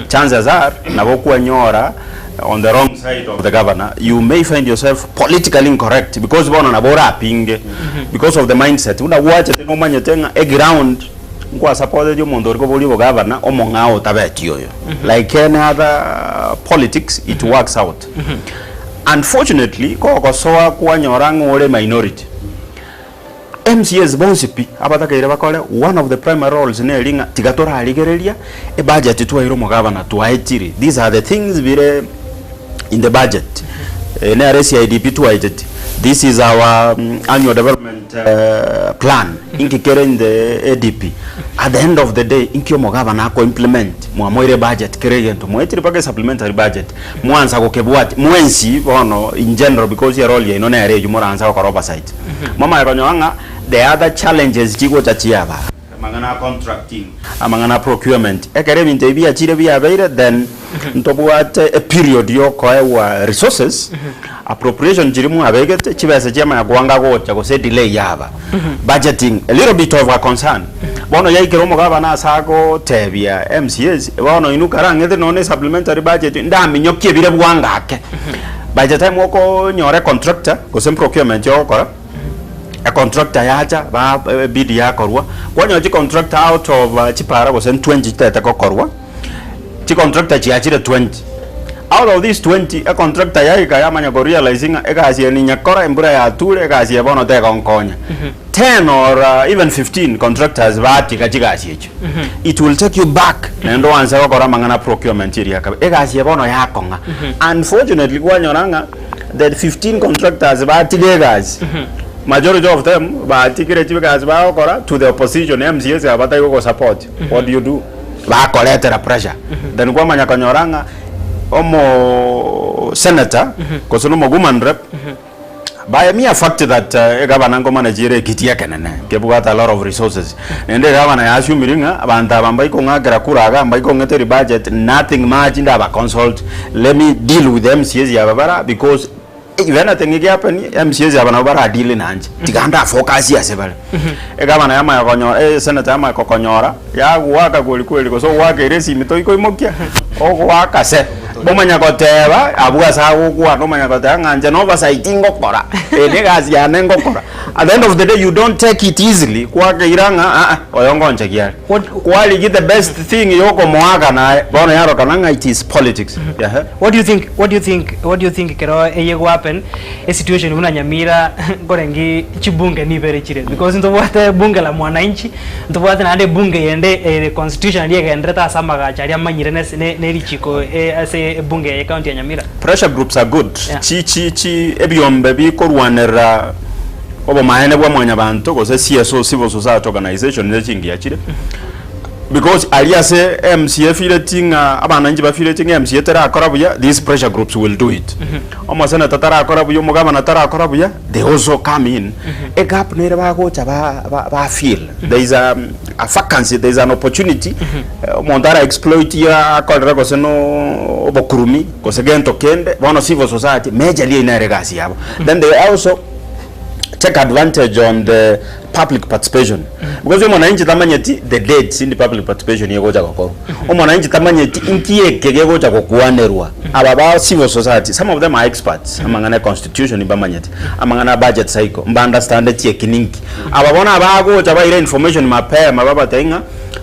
chances are nabo okwanyora on the wrong side of the governor you may find yourself politically incorrect because bono nabo orapinge because of the mindset buna gwachete nomanyete ng'a eground nkwasupportetie omonto ori koboria obogavana omong'ao otabeti oyo like any other politics it works out unfortunately kogosoa kwanyora ng'a ore minority MCAs bonsi pi abatakeire bakore one of the primary roles neri ng'a tiga torarigereria ebudget twaire omogabana twaetire these are the things bire in the budget eh, nere CIDP twaeteti this is our annual development plan inki kere in the ADP at the end of the day inki omogabana ako implement mwamoire ebudget kere egento mwaetire mpaka esupplementary budget mwansa gokebwatia mwensi bono in general because erole yaino nere eywo moransa gokora oversight. Momanye konyora ng'a the other challenges chigocha chiaba, amang'ana a contracting, amang'ana a procurement, ekero ebinto ebi biachire biabeire then ntobwate a period ya okoegwa resources, appropriation chiria mwabegete, chibesa chiamanya koanga gocha gose delay yaba, budgeting a little bit of a concern. Bono yaikera omogabana ase agotebia MCAs, bono inwe karang'ete nonya ne supplementary budget ndaminyokie bire bwango ake. By the time okonyora econtractor gose procurement yogokora, econtractor yacha ba bid yakorwa, kwanyora chicontractor out of chipara gose 20 chitaete gokorwa, chicontractor chiachire 20. Out of these 20, econtractor yaika yamanya korealize ng'a egasi eye ninyekora embura yature egasi eye bono tegonkonya. 10 or even 15 contractors batiga chigasi echio. It will take you back naende oanse gokora amang'ana procurement eria kabe. Egasi eye bono yakong'a. Unfortunately kwanyora ng'a the 15 contractors batiga egasi, majority of them batigire chigasi bagokora to the opposition MCAs aba batari gogosupport. What do you do? Bakoretera pressure. Then kwamanya konyora ng'a omo senator gose na omo woman rep By a mere fact that egavana nkomana chiere ekiti ekenene kebwate a lot of resources naende egavana ya assumiri ng'a abanto aba mbaikong'akera kura iga mbaikong'eteri budget nothing much ndaba consult let me deal with MCAs aba bara because if anything ege happen MCAs aba nabo bara deal nanche tiga nda focus ase bare. Egavana yamanya konyora esenator yamanya kokonyora Yagoaka kweri kweri gose ogoaka esimi toikoimokia, ogoaka se. Omanya goteba abwo ase agokwana omanya goteba ng'a inche nobasaiti tingokora, eye ne egasi yane ngokora. At the end of the day you don't take it easily kwakeira ng'a aa oyo ngonchekia are. Kwarigia the best thing yokomoaka naye, bono yarokana ng'a it is politics. Ehe. What do you think, what do you think, what do you think ekero eye go happen, esituation buna Nyamira nkorengi chibunge nibere chire because ntobwate bunge la mwananchi, Ntobwate naende ebunge yende ere constitution eria egenderete ase amagacho aria amanyire ne ne richiko ase ebunge ye county ya Nyamira. Pressure groups are good. Yeah. Chi chi chi ebiombe bikorwanerera obomaene bwa mwanyabanto gose CSO civil society organization ne chingiya chire because aria ase MCA efireti ng'a abananchi bafireti ng'a MCA terakora buya these pressure groups will do it. Omoseneta tarakora buya omogavana tarakora buya they also come in a gap nere bagocha ba ba ba fill there is a, a vacancy there is an opportunity eh, omonto ara exploit ya akorere gose no obokurumi gose gento kende bono civil society majorly eye nere egasi yabo then they also. take advantage on the public participation because omwananchi tamanyeti the dates indi public participation egocha gokorwa omwananchi tamanyeti inki eke gegocha gokwanerwa aba ba civil society some of them are experts amang'ana e constitution mbamanyete amang'ana a budget cycle mba understandeti eki ninki aba bono abagocha baire information mapema babatebie ng'a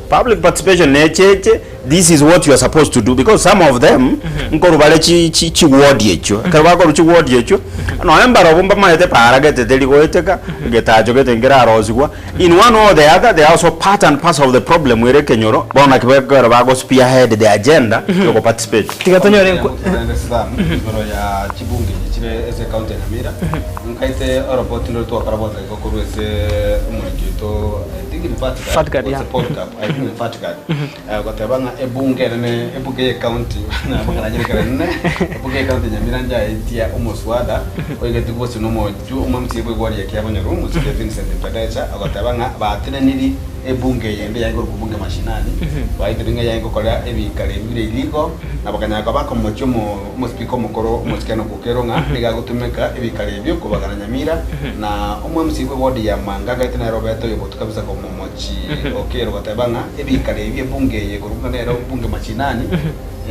public participation necheche This is what you are supposed to do because some of them nkorwa bare chi chi chiward echio ekero bakorwa chiward echio nonya mbarobwo mbamaete para gete teri goeteka getacho gete nkerarosigwa in one or the other they are also part and parcel of the problem ere ekenyoro bono naki bekero bago spearhead the agenda yogo participate. Tiga tonyore nkwa. Rende Sam, igoro ya chibunge echi chire ase ecounty ya Nyamira, nkaete oroboti ndore twakora bono igo korwa ase omoriki oito I think ni Fatgard, Fatgard, gose yeah. Polycarp, I think ni Fatgard. Goteba ng'a ebunge enene, ebunge y'ecounty, nabakaranyire enene, ebunge y'ecounty ya Nyamira njaetia omoswada oigetigwe gose na omoju omo MCA bw'egwari ya Kiabonyoru, omosike Vincent Mpedecha, agoteba ng'a bateneniri ebunge eyende yaye korokwa bunge mashinani, baitire ng'a yaye gokora ebikaro ebi bire illegal, na bakanyara koba bakomochia omo omospeaker omokoro omosike Enock Okello ng'a nigo agotumeka ebikaro ebio kobagana Nyamira, na omo MCA bw'eward ya Manga ngaete nere obete oyobotu kabisa komomochia. Okello goteba ng'a ebikaro ebi ebunge eye ekorokwa ng'a nero bunge mashinani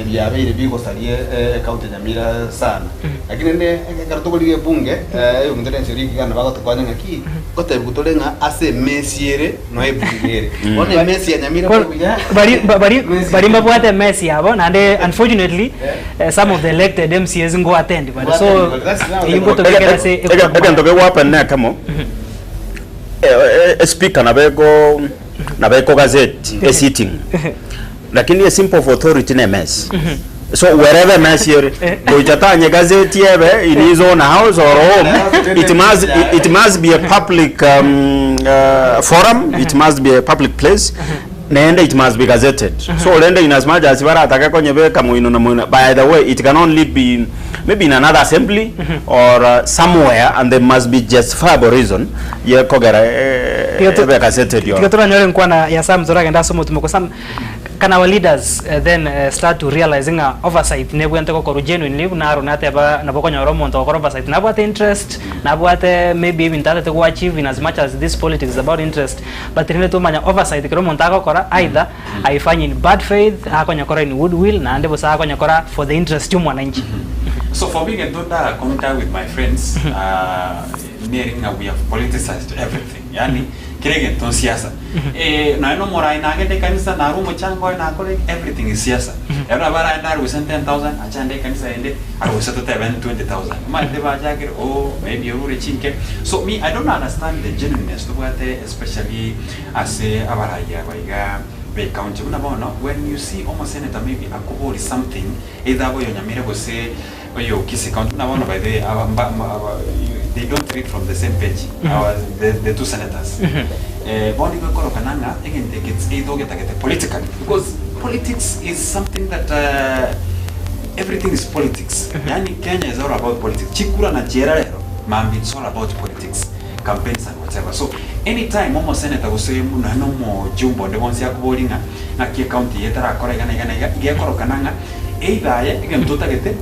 ebiabeire bigosaria ecounty ya Nyamira sana. Lakini rende ekero tokorigia ebunge eyominto nense rigigana bagotokonya ng'aki ngotebiwa tore ng'a ase emesi ere noe ebunge ere. Bono emesi ya Nyamira Well, buya bari bari bari mbabwate emesi yabo naende unfortunately some of the elected MCAs ngo attend bare so eyio ngotobekera ase Egento kegohappen nekemo. Espika nabo ego nabo eko gazette e sitting lakini e symbol of authority ne emesi so wherever emesi ere gocha tanye gazette ebe in his own house or home it must it must be a public um, uh, forum it must be a public place naende it must be gazetted so rende in as much as baratake konyebeka moino na moino by the way it can only be maybe in another assembly or uh, somewhere and there must be justifiable reason yekogera eh, Tiga tu- ebe gazetted tiga toranyore nkwana ya Sam toragenda ase omotumo Sam can our leaders uh, then uh, start to realize ng'a oversight nebwente gokorwa genuinely buna Aaron ateba nabo okonyora omonto ogokora oversight nabwate interest nabwate maybe ebinto atete go achieve in as much as this politics is about interest But rende tomanya oversight kera omonto agokora either aifanye in bad faith akonyekora in good will naende bosa akonyekora for the interest ya omwananchi. So for me gento nda concur with my friends neri ng'a we have politicized everything yaani kera egento nsiasa nonya na omorai nagende ekanisa narwe omochango oye nakore ki everything is siasa ero nabo aragende aruse 10000 achande ekanisa ende aruse totebe 20000 omanyete bachakire ooh maybe orure chinke so me I don't understand the genuineness tobwate especially ase abarai aba iga be county buna bono when you see omosenator maybe akobori something either abe oyo Nyamira gose oyo Kisii county buna bono by the way aba mba mba aba they don't read from the same page our the, the two senators eh, bono igo ekorokana ng'a egento eke it's either ogetagete politically because politics is something that uh, everything is politics yani Kenya is all about politics chikura na chiera rero mambia it's all about politics campaigns and whatever so anytime omosenator gose nonya na omojumbe onde bonsi akoboria ng'a ng'aki ecounty eye etarakora iga na iga na iga, iga ekorokana ng'a either aye egento otagete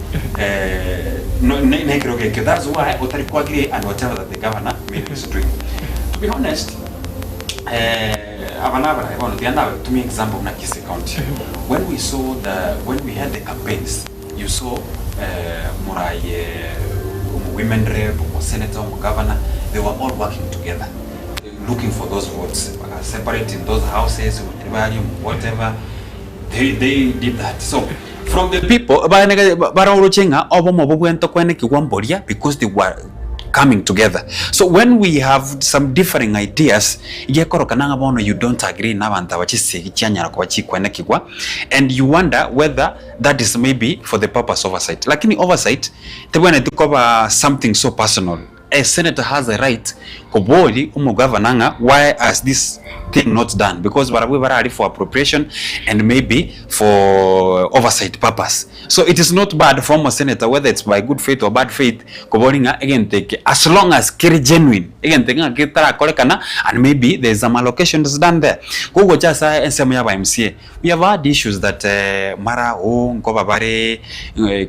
no ne nekerogo ekio that's why otari ko agree and whatever that the governor maybe is doing. To be honest aba nabarayi bono tiga ndabatumie example buna Kisii county when we saw the when we had the campaigns You saw Murayi, omo women rep, omo senator, omo governor, they were all working together looking for those votes. Baka separate in those houses, bari whatever. They, they did that. So from the people baroroche ng'a obomo obo bwento kwenekigwa mboria because they were coming together. So when we have some differing ideas, igekorokana ng'a bono you don't agree na abanto aba chisegi chianyara koba chikwenekigwa and you wonder whether That is maybe for the purpose oversight lakini oversight tebwenereti koba something so personal. A senator has a right kobori omogavana ng'a why has this thing not done because barabwo barari for appropriation and maybe for oversight purpose. So it is not bad for omosenator whether it's by good faith or bad faith kobori ng'a egento eke as long as kere genuine egento eke ng'a getarakorekana and maybe there is some allocations done there. Kogocha ase ensemo ya aba MCA we have had issues that mara oo nkoba bare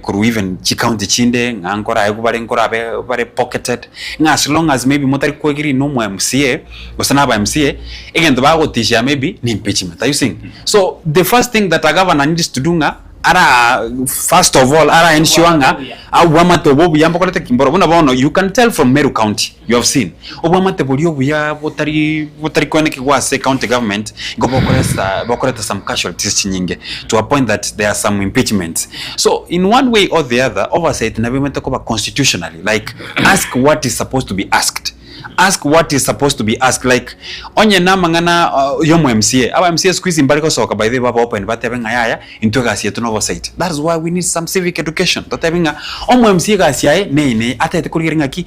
korwa even chicounty chinde ng'a nkoraegwe bare nkorabe bare pocketed ng'a as long as maybe motari koegeria na omo MCA gose na aba MCA egento bagotishia maybe ni impeachment are you seeing? So the first thing that a governor needs to do ng'a ara first of all ara ensure ng'a obwamate obo obuya mbokorete ki mboro buna bono you can tell from Meru county you have seen obwamate boria obuya botari botari koenekigwa ase county government igo bokoresa bokoreta some casualties chinyinge to a point that there are some impeachments so in one way or the other oversight nabo emanyete koba constitutionally like ask what is supposed to be asked Ask what is supposed to be asked like onye namang'ana yomo MCA, aba MCA siku hizi mbare gosoka by the way babe open batebe ng'a yaya intwe egasi yetu na oversight. That is why we need some civic education totebe ng'a omo MCA egasi yaye neye neye atagete korigereria ng'aki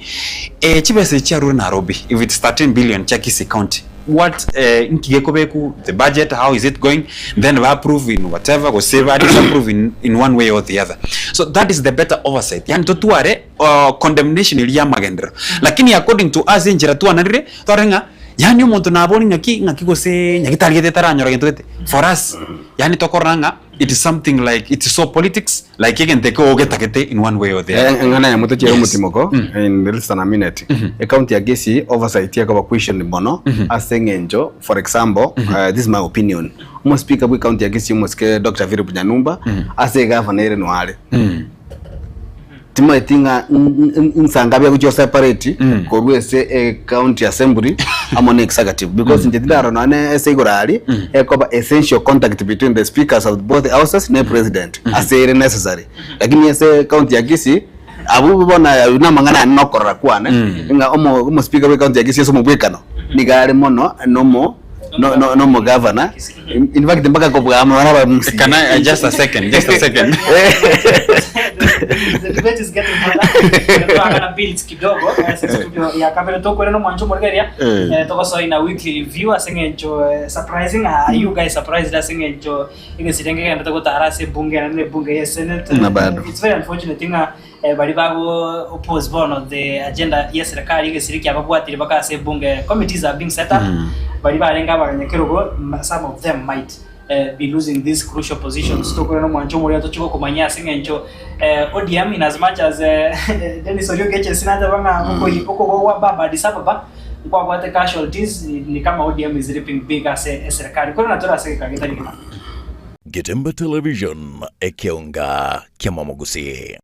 chibesa echi chiarure Nairobi if it's 13 billion chia Kisii county what nki gekobekwa the budget how is it going then ba approve in whatever gose ba disapprove in one way or the other. So that is the better oversight yaani totware condemnation eria y'amagenderero. Lakini according to us enchera twanarire, twarore ng'a yaani omonto nabori ng'aki ng'aki gose nyagitari gete etaranyora gento gete, for us yaani tokorora ng'a it is something like it is so politics like egento eke ogetagete in one way or the other. Eng'ana eyemo tochiere Yes. omotimoko in less than a minute ecounty ya Kisii oversight ekoba questioned mono ase eng'encho for example this is my opinion omospeaker bwe county ya Kisii omosike Doctor Philip Nyanumba ase egavana ere noare Timaeti ng'a nsangabi agochia oseparate korwa ase ecounty assembly amo na executive because inche tindarora nonya na ase igoro aria ekoba essential contact between the speakers of both houses na president ase ere necessary lakini ase county ya Kisii abwo bono aywo na amang'ana ane na okorora kwane ng'a omo omospeaker bwe county ya Kisii ase omobwekano nigo are mono na omo no no no omogavana in fact mpaka kobua amo naro abamusi Can I, just a second, just a second. The debate is getting hotter. Twakana bills kidogo ase studio ya kabere tokwere no mwancho morigeria Eh. togosoa na weekly review ase ng'encho surprising are you guys surprised ase ng'encho egesire ngegendete gotara ase ebunge naende ebunge ya senate Na bado. It's very unfortunate ng'a Baria bago oppose bono the agenda ye serikali egesiri kiababwatire baka ase ebunge committees are being set up baria barenge abanyakerogo some of them might be losing these crucial positions tokore nomwancho omoria tochie gokomanyia ase eng'encho ODM in as much as Dennis Orio Gechesi nateba ng'a okoi okogwa baba Addis Ababa nkwabwate casualties ni kama ODM is reaping big ase eserikali korende natore ase egeka getari getabe. Getembe Television, ekeonga ki'amamogusii.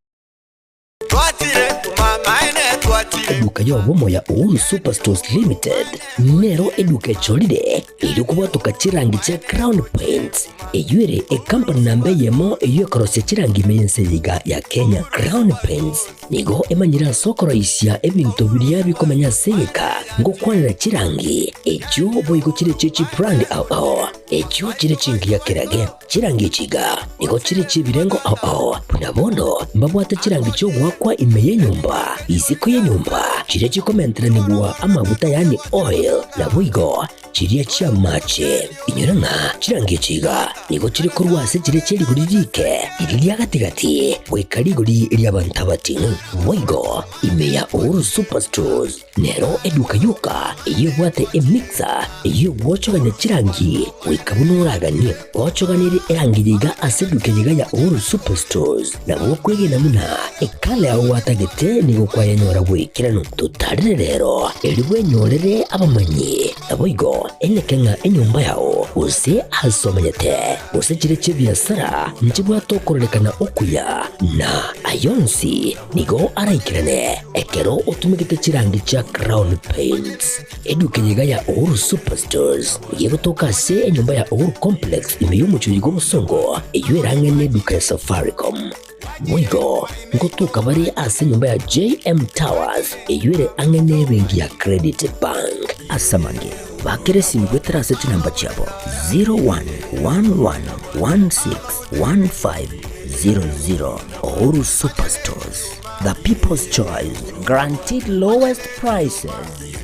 Eduka y'obomo ya Uhuru Superstores Limited nero eduka echorire erio kobwatoka chirangi chia Crown Paints, eyio ere ecompany namba eyemo eyio ekorosia chirangi ime y'ense eye iga ya Kenya. Crown Paints nigo emanyire ase okoroisia ebinto biria bikomenya ase egeka ngokwanera chirangi echio boigo chire chie chibrand ao ao echio chire chingiya kerage. Chirangi echi iga nigo chire chi'ebirengo ao ao, buna bono mbabwate chirangi chi'ogoakwa ime y'enyomba, isiko y'enyomba, chiria chikomenteranigwa amaguta yaani oil, naboigo chiria chi'amache. Inyora ng'a chirangi echi iga nigo chire korwa ase chiria chie rigori riike, riria ria gati-gati, goika rigori ri'abanto abating'u. Boigo ime ya Uhuru Superstores Nero eduka yoka eyio ebwate emixer eyio egwochogania chirangi goika buna oraganie. Ochoganirie erangi eye iga ase eduka eye iga ya Uhuru Superstores, nabo okwegena buna ekala yao gwatagete nigo kwayenyora goikeranu. Totarire rero erio bwenyorere abamanyi, naboigo eneke ng'a enyomba yao gose ase omenyete gose chire chi'ebiasara nchibwate okororekana okuya na ayonsi Nigo araikerane ekero otumegete chirangi chia Crown Paints. Eduka eye iga ya Uhuru Superstores nigo egotoka ase enyomba ya Uhuru Complex ime y'omochie oyo bw'obosongo eyio ere ang'e n'eduka ya Safaricom. Boigo ngotoka bare ase enyomba ya JM Towers eyio ere ang'e n'ebenki ya Credit Bank. Ase amange, bakere esimi goetera ase chinamba chiabo 0111161500. Uhuru Superstores. The people's choice, guaranteed lowest prices.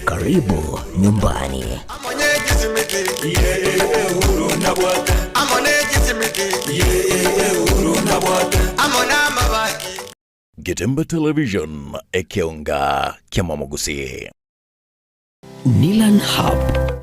Karibu nyumbani. Getemba Television, ekeonga kiamamogusii. Nilan Hub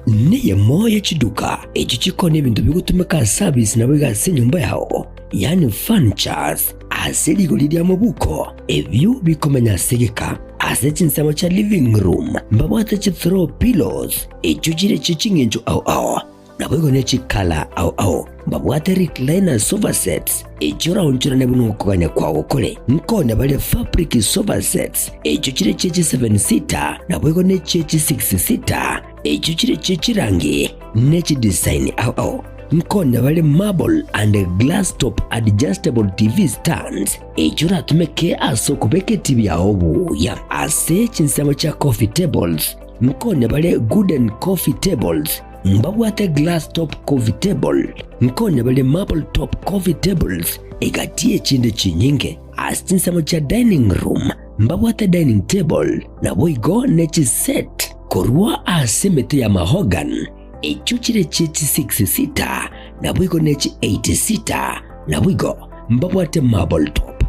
neyemo ye chiduka echio chikoonia ebinto bigotumeka ase service naboigo ase enyomba yao, yaani furnitures, ase rigori ria mobuko, ebio bikomenya ase egeka. Ase chinsemo chia living room mbabwate chi throw pillows echio chire chie ching'encho ao ao. Naboigo ne chikala ao ao mbabwate recliner sofa sets, echio oraonchorane buna okogania kwao kore. Nkonya bare fabric sofa sets, echio chire chie chi seven seater, naboigo ne chie chi six seater, echio chire chie chirangi ne chidesign ao ao. Nkonya bare marble and glass top adjustable TV stands, echio oratumeke ase okobeka etibi yao buya. Ase chinsemo chia coffee tables, nkonya bare gooden coffee tables, Mbabwate glass top coffee table, nkonya bare marble top coffee tables, egati y'echinde chinyinge. Ase chinsemo chia dining room mbabwate dining table, naboigo ne chiset korwa ase emete ya mahogany, echio chire chie chi six seater, naboigo ne chi eight seater, naboigo mbabwate marble top.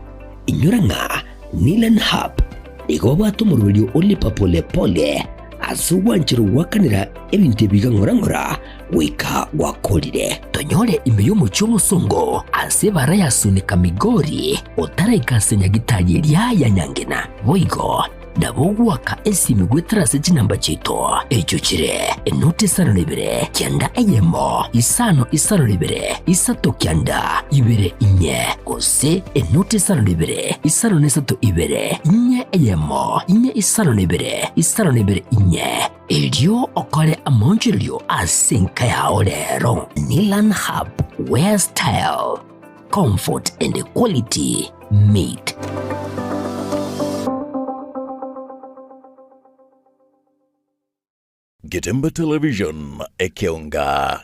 Inyora ng'a Nilan Hub nigo babwate omoroberio o lipa pole pole ase ogwancherwa goakanera ebinto ebi iga ng'ora ng'ora goika gwakorire. Tonyore ime y'omochie omosongo ase ebara ya Sunika Migori otaraika ase nyagitari eria ya Nyangena. Boigo nabo ogoaka esimi goetera ase chinamba chiaito echio chire enoti isano na ibere kianda eyemo isano isano na ibere isato kianda ibere inye gose enoti isano na ibere isano na isato ibere inye eyemo inye isano na ibere isano na ibere inye erio okore amaonchorerio ase enka yao rero. Nilan Hub, where style, comfort and quality meet. Getemba Television, ekeonga.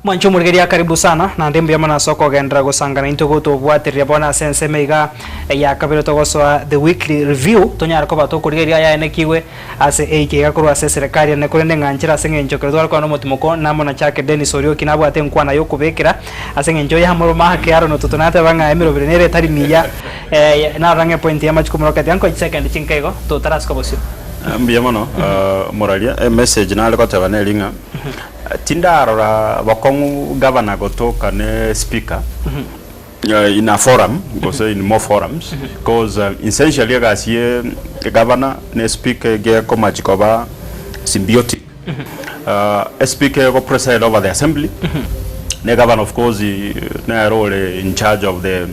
Mwanche omorigereria karibu sana, naende mbuya mono ase okogenderera gosangana intwe gotobwatereria bono ase ensemo iga ya kabere togosoa the weekly review tonyare koba tokorigereria ayaenekigwe ase eiki iga korwa ase eserekari ene korende ng'anchera ase eng'encho ekero tware kwana omotimoko namo na Chake Dennis Orioki nabwate enkwana yokobekera ase eng'encho yamoroma ake Aaron Otutu nateba ng'a emeroberi nere etari miya narora ng'a epoint y'amachiko moroketi anko chisecond chinke igo totarasika bosio. Mbuya mono moraria, emessage nare goteba neri ng'a Tindarora bokong'u gavana gotoka ne speaker in a forum gose in more forums because essentially egasi ye gavana ne speaker egekomachi koba symbiotic. Espeaker ego preside over the assembly ne gavana of course nere ore in charge of the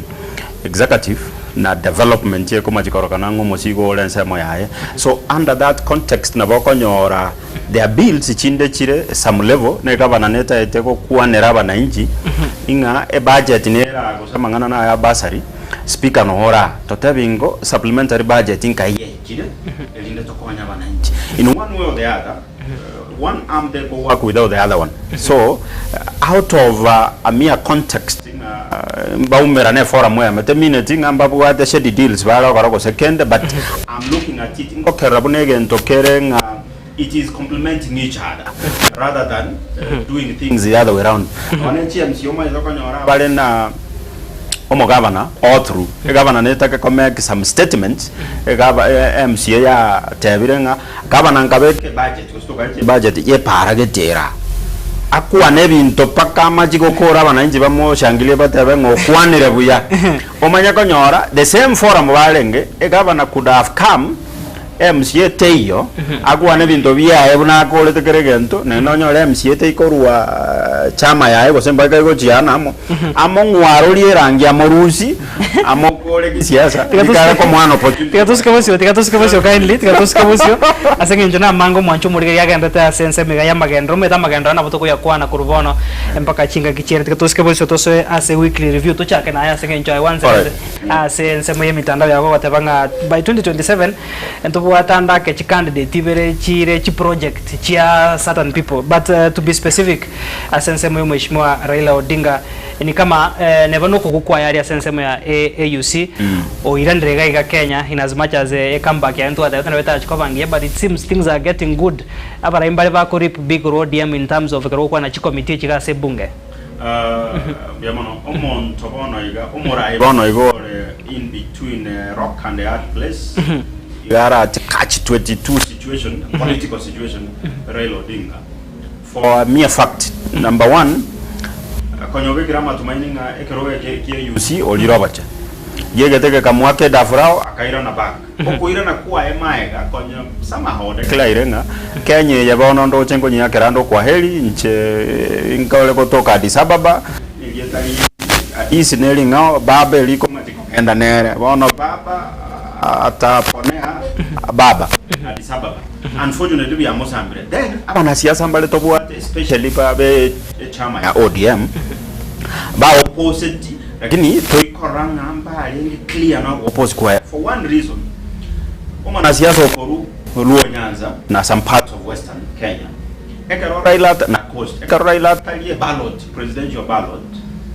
executive na development ekomachi korokana ng'a omosigo ore ensemo yaye. So under that context nabo okonyora There are bills chinde chire some level ne gavana netaete gokwanera abananchi ing'a ebudget nera gose amang'ana naya bursary speaker noho ora totebi ingo supplementary budget nkai yaikire erinde tokonye abananchi in one way or the other one arm teko work without the other one so out of a mere context ng'a mbaumerane eforum eyemo temineti ng'a mbabwate shady deals bare gokora gose kende but I'm looking at it ngokerera buna egento kere ng'a it is complementing each other rather than doing things the other way round. Nonya ne chiMCA omanyete okonyora bare na omogavana all through, egavana netake ko make some statements, egava MCA yatebire ng'a gavana nkabeke ebudget gose tokae chibudget yepara gete era. Akwane ebinto mpaka amache gokora abananchi bamoshangirie batebe ng'a okwanire buya. Omanye konyora the same forum barenge, egavana could have come MCA teiyo, akwane ebinto biaye buna akorete kera egento, naende onyore MCA teikorwa chama yaye gose mpaka egochiana amo, among'warorie erangi amorusie, amokore kisiasa, Tiga rikare komoa an opportunity. Tiga tosike bosio, tiga tosike bosio kindly, tiga tosike bosio, ase eng'encho namange omwancho omorigereria agendete ase ensemo iga y'amagenderero, omanyete amagenderero nabo tokoyakwana korwa bono mpaka chingaki chiere, tiga tosike bosio tosoe ase weekly review, tochake naye ase eng'encho aye gwanserete. Ase ensemo y'emitandao yago ogoteba ng'a by 2027 ntobwate. Ntobwate ande ake chicandidate ibere chire chiproject chia certain people but to be specific ase ensemo ya omweshimiwa Raila Odinga ni kama neba nokogwa kwaye aria ase ensemo ya AUC oiranire iga iga Kenya in as much as e comeback yaye ntwatebete nabo etarachi koba ngiya but it seems things are getting good abarai mbare bako reap big korwa ODM in terms of ekero gokwana chicommittee echi iga ase ebunge. Mbuya mono. Omonto bono iga, omorai bono iga ore in between a rock and a hard place, iga arache catch 22 situation, political situation, Raila Odinga. For a mere fact, number one, konya obekire amatumaini ng'a ekerogo eke kia AUC orire oboche. Giegete gekamoaka edafurao, akairana back. Okoirana kwaye maega konya somehow declare ng'a Kenya eye bono ndoche nkonyiakera ande okwaheri, inche nkore gotoka Addis Ababa, erieta ri Addis nering'ao, baba erikomati kogenda nere, bono baba ataponea baba Addis Ababa. Unfortunately biamosambire. Then abanasiasa mbare tobwate especially babe echama ya ODM, ba opposeti lakini toikorora ng'a mbarenge clear na oppose kwaye for one reason, omwanasiasa okorwa Luo Nyanza na some parts of western Kenya ekero Raila na Coast ekero Raila atarie ballot presidential ballot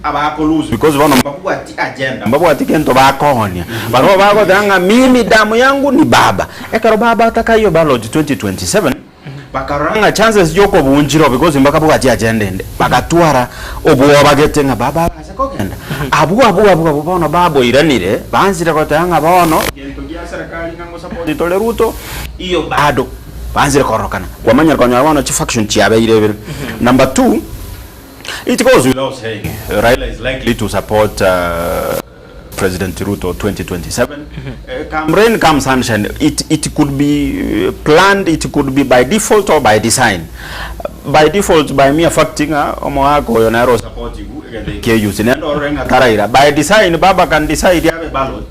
abako lose because bono mbabwati agenda mbabwati gento bakoonia barobwo bagoteba ng'a mimi damu yangu ni baba ekero baba ataka ballot 2027 Bakarora ng'a chances chi'okobunchirwa because mbakabwatia agenda ende, bagatwara obwoba gete ng'a baba abase kogenda. Abwo abwo abwo abwo bono baboiranire, baanchire goteba ng'a bono gento gia serikali ng'a ngosupport tore Ruto, iyo bado baanchire kororokana. Kwamanyire konyora bono chifaction chiabeire ibere. Number two, it goes without saying, Raila is likely to support President Ruto 2027. Come rain, come sunshine, it, it could be planned, it could be by default or by design. By default, by mere fact ng'a omoaka oyo nere osupport igu egento eke use naende orore ng'a taraira. By design, baba can decide abe ballot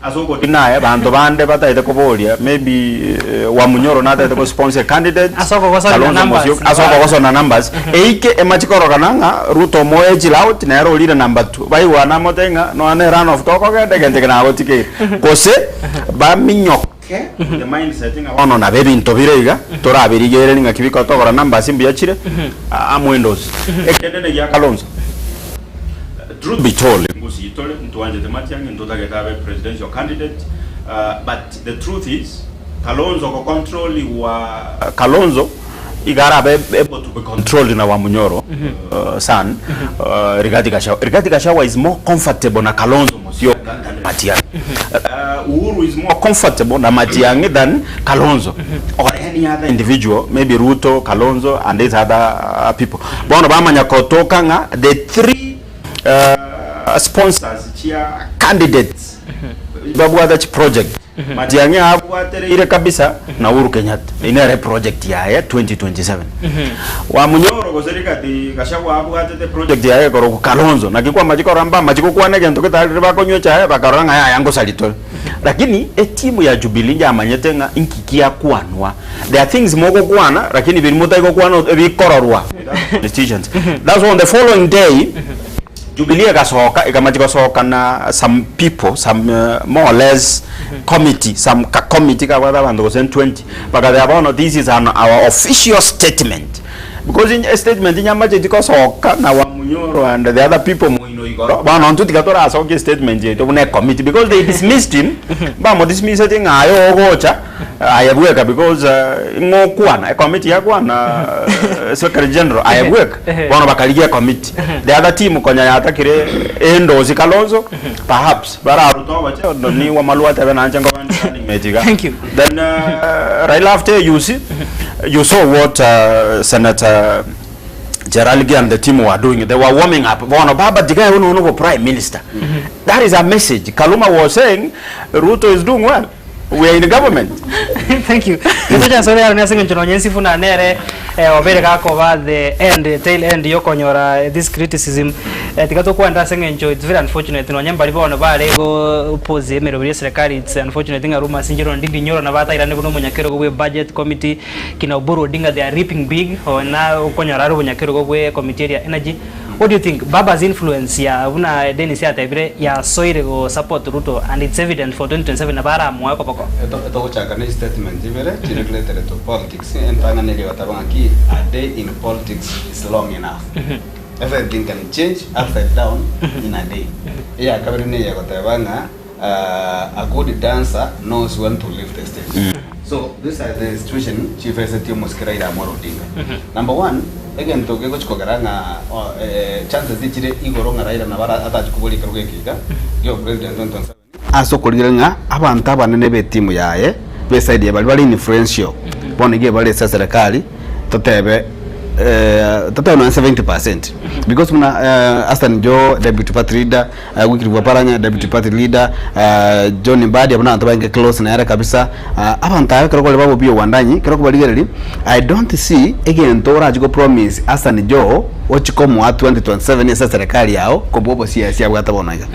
ase ogodeny abanto bande bataete koboria maybe Wamunyoro nataete go sponsor a candidate, Ase okogosana Kalonzo numbers, Musyoka, ase okogosana numbers, eike emache korokana ng'a Ruto omoe chill out nere orire number two. Baigwane amotebi ng'a nonya ne run off tokogenda egento eke nagotigeire. Gose baminyoke with the mindset ng'a bono nabo ebinto bire iga torabirigereri ng'aki bikotogora numbers mbuya chire amwendo ase. Ekende negia Kalonzo, truth be told, ngusi tore ntwanchete Matiang'i ntotagete abe presidential candidate but the truth is Kalonzo ogocontroliwa Kalonzo iga arabe able to be controlled na Wamunyoro son Rigathi Gachagua. Rigathi Gachagua is more comfortable na Kalonzo Musyoka than Matiang'i. Uhuru is more comfortable na Matiang'i than Kalonzo or any other individual maybe Ruto, Kalonzo and these other people. Bono bamanya kotoka ng'a the three sponsors chia candidates babwate chiproject Matiang'i abwatereire kabisa na Uhuru Kenyatta eye nere project yaye 2027 Wamunyoro gose Rigathi Gachagua abwatete project yaye ekorokwa Kalonzo naki kwamachi korora mbamachi gokwana egento getarire bakonywa echae bakarora ng'a yaya ngosari tore lakini etimu ya Jubilee yamanyete ng'a inki kiakwanwa there are things mogokwana lakini biria motari gokwana ebikororwa decisions that's why on the following day Jubilee egasoka ekamachi gosoka na some people some more or less committee some ka committee kabwate abanto gose 20 bagateba bono this is an our official statement because inye statement nyamacheti gosoka na Wamunyoro and the other people moino igoro bono intwe tiga torasokie statement yaito buna ecommittee because they dismissed him mbamodismisseti ng'a aye ogocha aye bweka because ng'okwana ecommittee yakwana secretary general aye bweka bono bakarigia ecommittee the other team konya yatakire endorse Kalonzo perhaps bararute oboche ni Wamalwa atebe nanche nkoba ndi running mate iga Thank you. then Raila after you see you saw what Senator Cherargei and the team were doing they were warming up bono baba tiga ewe nono bo prime minister that is a message Kaluma was saying Ruto is doing well we are in government Thank you. Gento nsore yaro nase ng'encho nonye Sifuna nere eh, obere gakoba the end tail end yokonyora this criticism eh, tiga tokwenda ase ng'encho it's very unfortunate nonye mbari bono bare go oppose emeroberi ya serikali it's unfortunate ng'a rumors nchiro Ndindi Nyoro nabatairane buna omonyakerogo bwe budget committee kina Oburu Odinga they are reaping big ona okonyora are obonyakerogo bwe committee area energy. What do you think Baba's influence ya buna Dennis atebire yasoire go support Ruto and it's evident for 2027 nabo aramoe koboko. Etogochaka ne chistatement ibere chire related to politics, entang'ani eria egoteba ng'aki a day in politics is long enough. Everything can change upside down in a day. Eyakabere neye egoteba ng'a a good dancer knows when to leave the stage. So these are the situation chifesetie omosike Raila Amolo Odinga. Number one, egento gegochi kogera ng'a chances chire igoro ng'a Raila nabo atachi koboria ekerogo eke iga gia obopresident 2027, ase okorigereria ng'a abanto abanene b'etimu yaye b'eside yaye baria bare influential bono iga ebare ase eserekari totebe totebe nonya 70% because buna Hassan Joho deputy party leader Wycliffe Oparanya deputy party leader John Mbadi abwo nabanto barenge close nere kabisa abanto aba ekero kore babobi Wandanyi ekero okobarigereria I don't see egento orache go promise Hassan Joho ochie komoa 2027 ase eserekari yao kobua obosiasi abwate bono iga.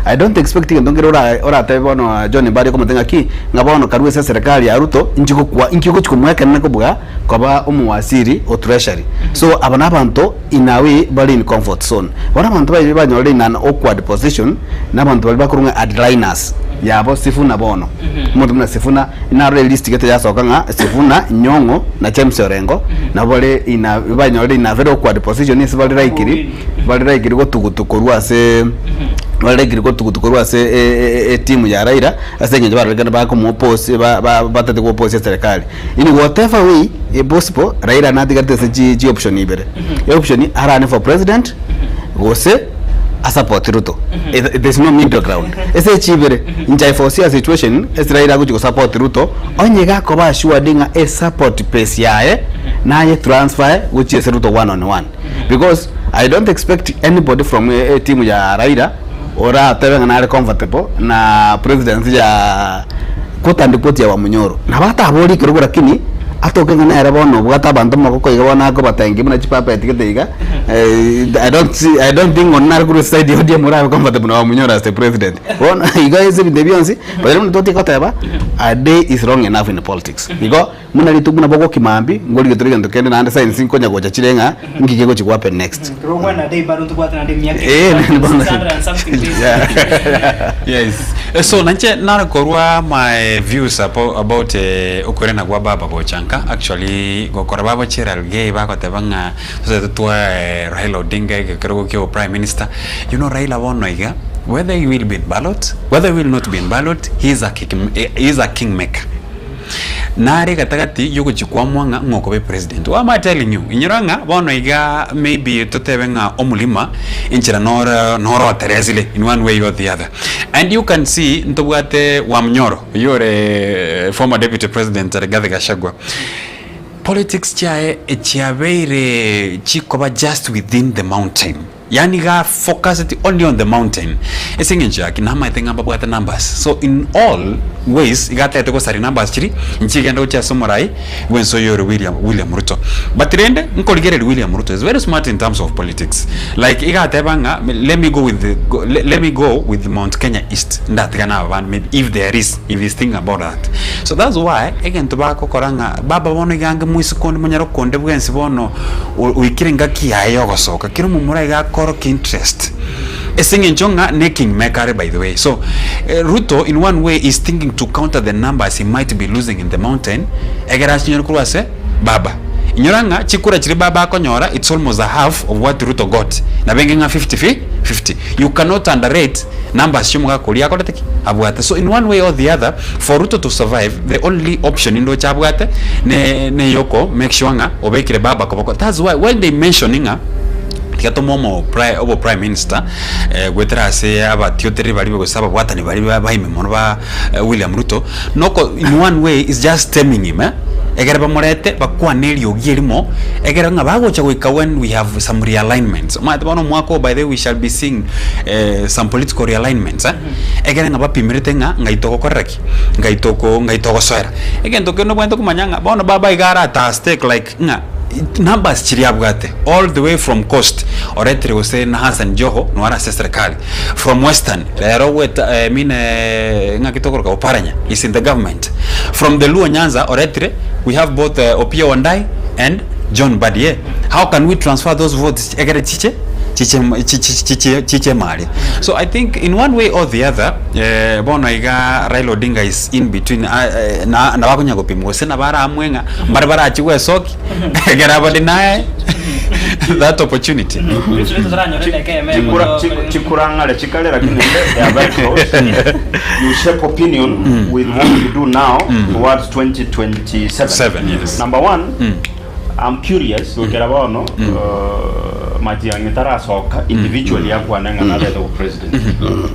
I don't expect egento nkere ora oratebe bono John Mbadi okomotebia ng'aki ng'a bono karue ase eserekari ya Ruto inchi gokwa inki ogochi komoa ekenene kobua koba omowaziri o treasury. So aba na abanto in a way bare in comfort zone. Bono abanto baria banyorire in an awkward position na abanto baria bakorwa ng'a hardliners yabo Sifuna bono. Omonto buna Sifuna narore elist gete yasoka ng'a Sifuna, Nyong'o na James Orengo nabo bare in a banyorire in a very awkward position ase bare likely bare likely gotugutu korwa ase bare likely gotugutu korwa ase etimu ya Raila ase eng'encho barorekane bakomoopose ba ba batete gooposia eserekari. In whatever way possible Raila natigarete ase chi chi option ibere. Eoption arane for president gose asupport Ruto. There is no middle ground. Ase echi ibere inche I foresee a situation ase Raila agochi gosupport Ruto onye gakoba assured ng'a esupport base yaye naye transfer gochia ase Ruto one on one. Because I don't expect anybody from etimu ya Raila oratebe ng'a nare comfortable na presidency ya quote and quote ya Wamunyoro. Nabo ataborie ekerogo lakini atoke ng'a nere bono obwate abanto amaboko iga bono akobatengia buna chipuppet gete iga I don't see I don't think onde nare korwa eside ya ODM orabe comfortable na Wamunyoro as the president. Bono igo ase ebinto ebi bionsi, but rende totiga goteba a day is long enough in politics. Igo. Buna rituko buna bogokia mambia, nkorigia tore gento kende naende signs nkonya gocha chire ng'a nki kegochi go happen next. Torokwana day bado ntobwate naende emiaka Eh, eke, bono- 600 and something days. Yeah. Yes. So nanche nare korwa my views about okorena gwa baba gocha nka actually gokora baba Cherargei bagoteba ng'a totagete twae Raila Odinga egekerogo kia obo prime minister. You know Raila bono iga whether he will be in ballot, whether he will not be in ballot, he is a king, he is a kingmaker. Nare gatagati y'ogochia kwamwa ng'a ng'a okoba epresident. Why am I telling you? Inyora ng'a bono iga maybe totebe ng'a omolima enchera noro noro oteresire in one way or the other. And you can see ntobwate Wamunyoro oyio ore former deputy president Rigathi Gachagua. Politics chiaye echiabeire chikoba just within the mountain. Yaani iga focused only on the mountain ase eng'encho yaki namaete ng'a mbabwate numbers so in all ways iga atagete gosaria numbers chiria nchigende gochia ase omorai bwense oyo ore William William Ruto. But rende nkorigereria William Ruto is very smart in terms of politics like iga ateba ng'a let me go with the let me go with Mount Kenya East ndatigane aba bande maybe if there is if he's thinking about that. So that's why egento bagokora ng'a baba bono iga ange moiseke onde monyaroke onde bwensi bono Oikire engaki yaye y'ogosoka, kera omomura iga akorokia interest ase eng'encho ng'a ne king maker are by the way. So Ruto in one way is thinking to counter the numbers he might be losing in the mountain egere achinyore korwa ase baba. Inyora ng'a chikura chiria baba akonyora it's almost a half of what Ruto got. Nabo enge ng'a 50 fi 50. You cannot underrate numbers chia omogaka oria akorete ki? Abwate. So in one way or the other for Ruto to survive the only option ndoche abwate ne neyoko make sure ng'a obekire baba koboko. That's why when they mention ng'a tiga tomoe omo pri obo prime minister goetera ase abatiotereri baria gose ababwatani baria baime mono ba William Ruto, noko in one way is just stemming him eh, egere bamorete bakwane eriogi erimo, egere ng'a bagocha goika when we have some realignments. Omanyete bono omwaka oyo by the way we shall be seeing some political realignments eh, egere ng'a bapimerete ng'a ng'ai togokorera ki, ng'ai toko ng'ai togosoera. Egento kende obwenerete komanya ng'a bono baba iga are at a stake like ng'a numbers chiria abwate all the way from coast oretire gose na Hassan Joho noo are ase eserekari, from western rero gweta I mean ng'aki tokoroka Oparanya is in the government, from the Luo Nyanza oretire we have both Opiyo Wandayi and John Mbadi eh, how can we transfer those votes egere chiche. Chiche chiche chiche emaria. So I think in one way or the other eh, bono iga Raila Odinga is in between ah, eh, na nabo akonya gopimwa gose nabo aramwe ng'a mbare barachie gwesokia ekero abade naye that opportunity. Chikura chiku- chikurang'are chikare lakini they are very close. You shape opinion with what you do now towards 2027. Seven, yes. Number one, I'm curious goikera bono uh, Matiang'i tarasoka individually akwane ng'a nabete bo president.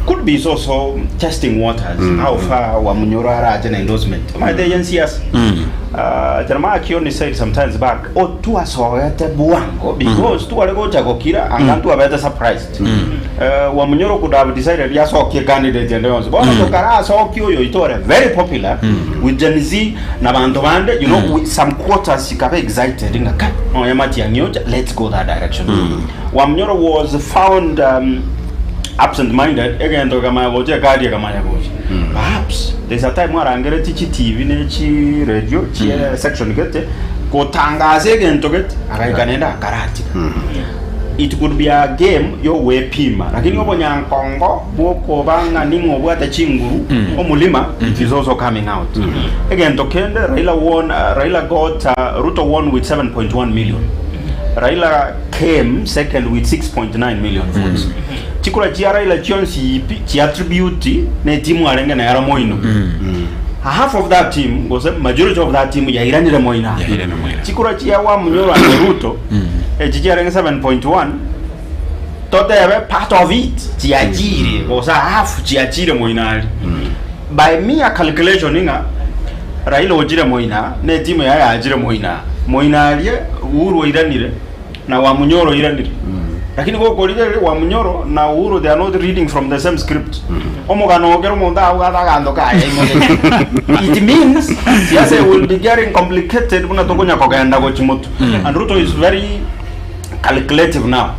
Could be is also testing waters how far Wamunyoro arache na endorsement. Omanyete eye nsiasa. Uh, Jeremiah Kioni said sometimes back, o twasogete bwango because tware gocha gokira anga ntwabete surprised. Uh, Wamunyoro could have decided yasokie candidate ende yonsi. Bono tokarasokia oyo itore very popular with Gen Z na banto bande you know with some quarters chikaba excited ng'a kai nonya Matiang'i ocha let's go that direction. Wamunyoro was found um, absent minded egento ekamanya gocha ekadi ekamanya gocha perhaps there's a time arangeretie chi TV ne chi radio chi section gete gotangasa egento gete agaika naende akaratiga it could be a game yogwepima lakini obonyankongo bwokoba ng'a ning'o obwate chinguru omolima it is also coming out egento kende Raila won uh, Raila got uh, Ruto won with 7.1 million Raila came second with 6.9 million votes Chikura chia Raila chionsi pi chiatribute ne timu arenge nero moino. Half of that team gose majority of that team yairanire moino. Yairanire moino. Chikura chia Wamunyoro and Ruto echi chiarenge 7.1 totebe part of it chiachire gose half chiachire moino aria. By mere calculation ng'a Raila ochire moino ne timu yaye yachire moino. Moino aria Uhuru oiranire na Wamunyoro oiranire. Lakini gokorigereria Wamunyoro na Uhuru they are not reading from the same script. Omogano okero omonto abwate aganto kaye aimogete. It means siasa will be getting complicated buna tokonya kogenda gochi motwe. And Ruto is very calculative now.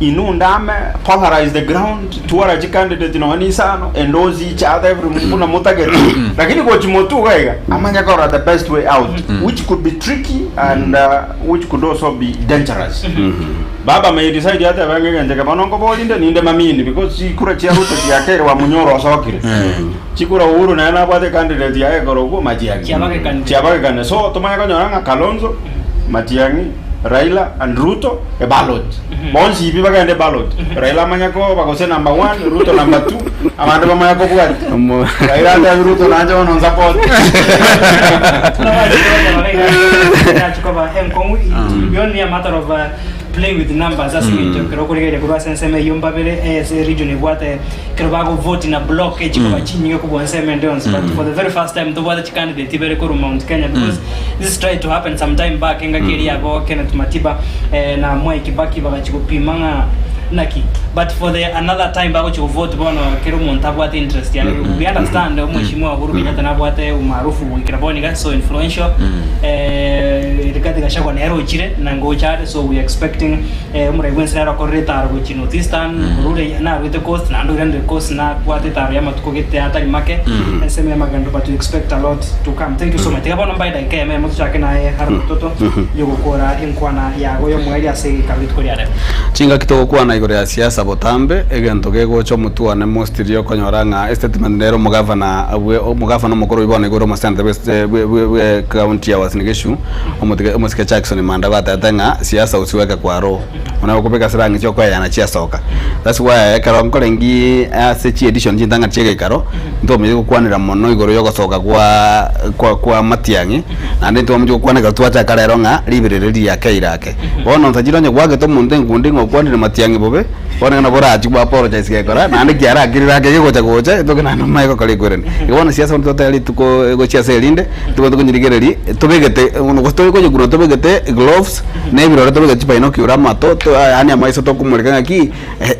Inwe ndame polarize the ground twara chicandidate nonya na isano endorse each other every buna motagete lakini gochi motwe iga iga amanye korora the best way out which could be tricky and uh, which could also be dangerous. Baba may decide atebe ng'a egento eke bono nkobori inde ninde mamini because chikura chia Ruto chiakeire Wamunyoro osokire. Chikura Uhuru naye nabwate candidate yaye ekorokwa Matiang'i. Chiabagekane. Chiabagekane. So tomanye konyora ng'a Kalonzo, Matiang'i, Raila and Ruto e ballot. Bonsi pi bagende ballot. Raila amanye koba gose number one, Ruto number two, abande bamanye kobwatia. Raila atebi Ruto nache bono nsupport. Koba enkong'u it only a matter of uh, playing with numbers ase eng'encho ekero okorigereria korwa ase ensemo eyio mbabere ase region ebwate ekero bagovote na block echikoba chinyinge kobua ensemo ende yonsi but for the very first time tobwate chicandidate ibere korwa Mount Kenya because this tried to happen some time back engaki eria yabo Kenneth Matiba eh, na Mwai Kibaki bagachia gopima ng'a naki but for the another time bagochia govote bono kera omonto abwate interest yaani we understand omweshimiwa Uhuru Kenyatta nabwate umaarufu goikera bono iga so influential eh, Rigathi Gachagua nere ochire na ngocha are so we are expecting eh, omorai bwensi nere okorire etaro gochia North Eastern orure narwete Coast naende oiranire Coast nabwate etaro y'amatuko gete atari make ensemo y'amagendo but we expect a lot to come thank you so much tiga bono mbae dakika eyemo eyemo tochake naye Harold Mtoto yogokora enkwana yago y'omoerio ase egekaro rituko ria rero. Chingaki togokwana igoro ya siasa botambe, egento gegocha omotwe one mostly okonyora ng'a estatement nere omogavana bwe omogavana omokoro oyo bono iga ore omosenator bwe bwe bwe bwe county ya Uasin Gishu, omotige omosike Jackson Mandago atebete ng'a siasa usiweke kwa roho. Buna okobeka slang chiokoeyana chiasoka. That's why ekero nkorengi ase chiedition chintang'ani chia egeikaro, ntwamanyete gokwanera mono igoro yogosoka kwa kwa kwa Matiang'i, naende ntwamanyete gokwana ekero twachaka rero ng'a riberera riakeire ake. Bono nsachire onye gwagete omonto enkundi ng'a okwanire Matiang'i bobe, bono iga nabo orachie gwa apologize gekora, naende kiarakirire ake gegocha gocha, etoke naende omanye gokora ekwerani. Igo bono siasa bono totebe rituko gochia ase erinde, tobwate konyerigereria, tobegete gose tore konyekura tobegete gloves, na ebirore tobegete chibainocular amato to yaani amaiso tokomoreka ng'aki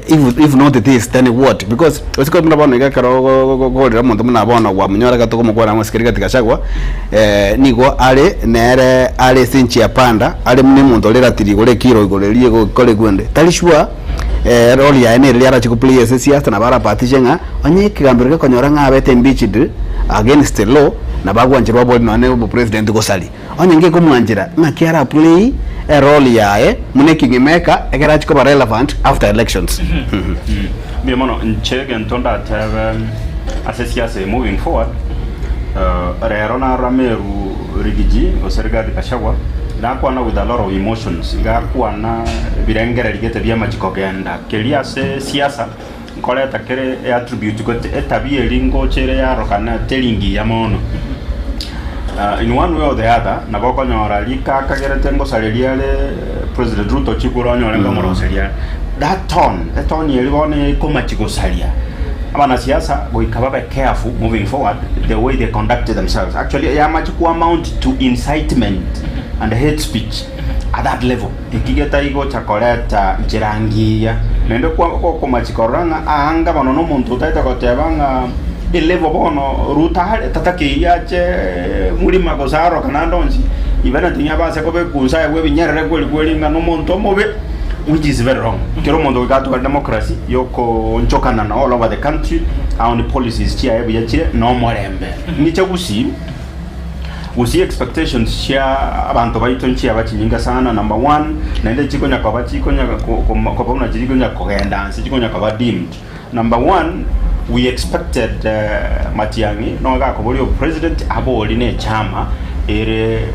if if not this then what? Because osike buna bono iga ekero ogokorera omonto buna bono gwamonyora ekero tokomokwana amo asike Rigathi Gachagua, nigo are nere are ase enchia panda, are buna omonto ore eratiri igoro ekiro igoro eria egokora egwende. Tari sure role yaye nere riria arache go play ase esiasa nabo arabahatishe ng'a onye ekegambero gekonyora ng'a abete impeached against the law, nabo agwancherwa abori nonye obopresident gosari. Onye ngekomwanchera, ng'aki ara play Erole yaye buna eking'imeka ekero achia koba relevant after elections. Mbuya mono, inche egento ndatebe ase esiasa eye moving forward, rero narora Meru Rigiji gose Rigathi Gachagua, nakwana with a lot of emotions, iga akwana ebirengererio gete bi'amachi kogenda keria ase esiasa, nkoreta kere eattribute gote etabia eria ngocha ere yarokana teri ngiya mono. In one way or the other, nabo okonyora rikakagerete ngosareria are President Ruto chikura onyore nkomoroseria are. That tone, etone eria bono ekomachi gosaria abanasiasa goika babe careful moving forward the way they conduct themselves. Actually yamachi ku amount to incitement and hate speech at that level. Eki getai gocha koreta nchera ngiya, naende gokomachi korora ng'a aanga bono nomonto otaete goteba ng'a elevel bono Ruto are tatakeirie ache murima gose aroka naende onsi, ibe na ting'aba ase kobekwa inse aegwe ebinyerere kweri kweri ng'a nomonto omobe, which is very wrong. Kera omonto goika atware democracy yokoonchokanana all over the country, aone policies chiaye buya chire na omorembe. Ng'iche gusii. Gusii expectations chia abanto baito nchiaba chinyinga sana number one naende chikonya koba chikonya koba buna chikonya kogenda nse chikonya koba dimmed number one we expected Matiang'i nonya gakoboria obopresident abori ne echama ere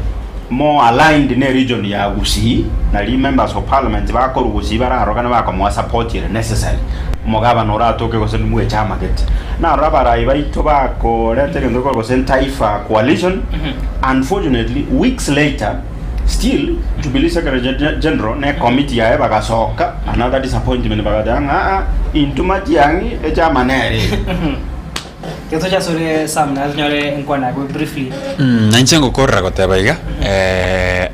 more aligned ne region ya Gusii nari members of parliament bakorwa Gusii bararogane bakomoa support ere necessary. Omogabana oratoke gose nimwe echama gete. Narora abarai baito bakoreta egento gekorwa gose Taifa Coalition unfortunately weeks later still Jubilee Secretary General ne committee yaye bagasoka another disappointment bagateba ng'a aa intwe matiang'i echama nere eye. Tiga toche asore Sam naye tonyore enkwana yago briefly. Na inche ngokorera goteba iga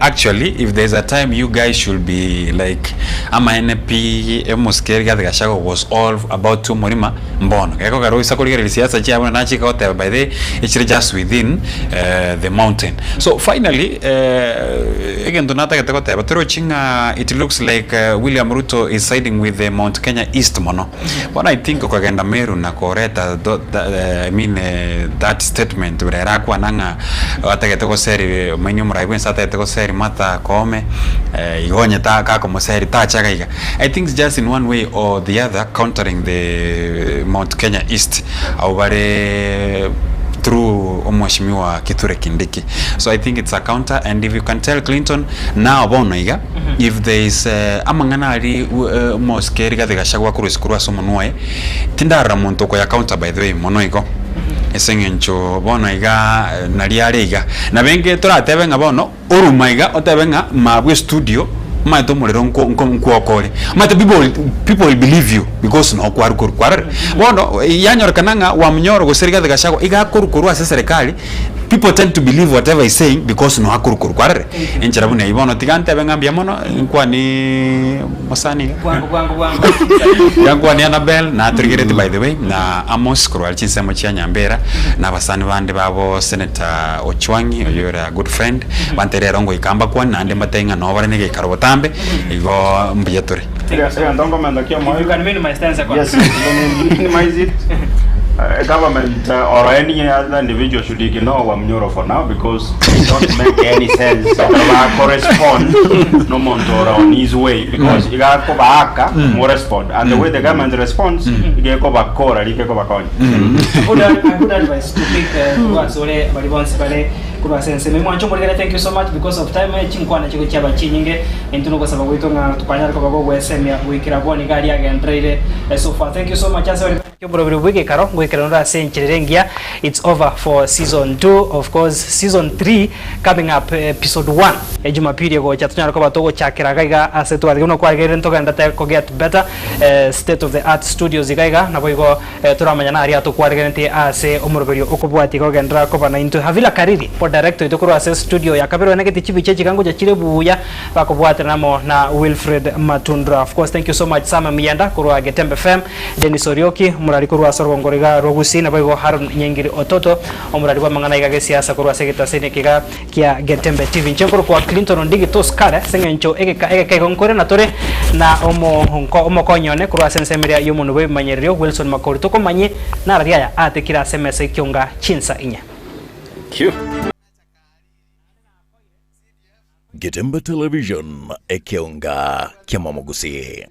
actually if there is a time you guys should be like amaene pi omosike Rigathi Gachagua was all about omorima mbono gekogera oisa korigereria siasa chiaye buna nachika goteba by the way echire just within the mountain so finally egento natagete goteba torochi ng'a it looks like William Ruto is siding with the Mount Kenya East mono. Bono I think okogenda Meru na koreta I mean that statement buna ere akwana ng'a atagete goseri omaini omorai bwensi atagete goseri Martha Koome igo onye gakomoseri tacha iga iga. I think it's just in one way or the other countering the Mount Kenya East abwo bare through omweshimiwa Kithure Kindiki. So I think it's a counter and if you can tell Clinton now bono iga If there is amang'ana aria omosike Rigathi Gachagua akorusia korwa ase omonwa oye, tindarora monto okoya counter by the way mono igo, ase eng'encho bono iga naria are iga. Nabo enge toratebe ng'a bono oruma iga otebe ng'a mabwe estudio omanyete omorero nko nko nkwoka ore, omanyete people people will believe you because noo kwarwa korwa kwarorire. Bono yanyorekana ng'a Wamunyoro gose Rigathi Gachagua iga akorwa korwa ase eserekari. People tend to believe whatever he's saying because noa akorwa korwa kwarore enchera buna eyio bono tiga ntebe ng'a mbuya mono nkwani mosani iga Bwango bwango bwango. Tiga nkwani Annabel natorigereti by the way na Amos korwa aria chinsemo chia Nyambera na abasani bande babo Senator Ochwang'i oyio ore a good friend banteire ero ngoika mbakwane naende mbatebie ng'a noo bare na egeikaro botambe igo mbuya tore. Egento nkomenta kia If you omoerio. can minimize 10 seconds. Yes, let me minimize it. Government or any other individual should ignore Wamunyoro for now because it don't make any sense correspond no monto ora on his way because iga kobaaka mo respond and the way the government responds iga ekobakora rike kobakonya. Good, a good advice to pick korwa ase ore bari bonsi bare korwa ase ensemo. Mwanche omorikere thank you so much because of time eh, chinkwana chigo chiaba chinyinge intwe nogosaba gwaito ng'a twanyare koba gogwesemia goikera bono iga aria agendereire eh, so far thank you so much ase bari Oborobiri bw'egekaro ngoikeranore ase enchera ere engiya it's over for season 2 of course season 3 coming up episode 1 ejumapili egocha tonyare koba togochakera iga iga ase twarigia buna kwarigereire ntogenderete ko get better state of the art studios iga iga naboigo toramanya naria tokwarigeretie ase omoroberio okobwatia iga ogenderera koba naintwe Havila Kariri o director oito korwa ase studio ya kabere oenegeti chibicha echi iga ngocha chire buya bakobwaterana amo na Wilfred Matundura of course thank you so much Sam Miyanda korwa Getembe FM. Dennis Orioki, omorari korwa ase orogongo roiga rwa Gusii, naboigo Haron Nyengiri Ototo, omorari bw'amang'ana aiga g'esiasa korwa ase egetaseni eke iga kia Getembe TV. Inche nkorokwa Clinton Ondigi Toskare ase eng'encho egeka egeke igo nkore na tore na omonko omokonyi one korwa ase ensemo eria y'omonwe bw'ebimanyererio Wilson Makori tokomanyie narari aya atekire ase emesa ekionga chinsa inye. Thank you. Getemba Television, ekeonga kiamamogusii.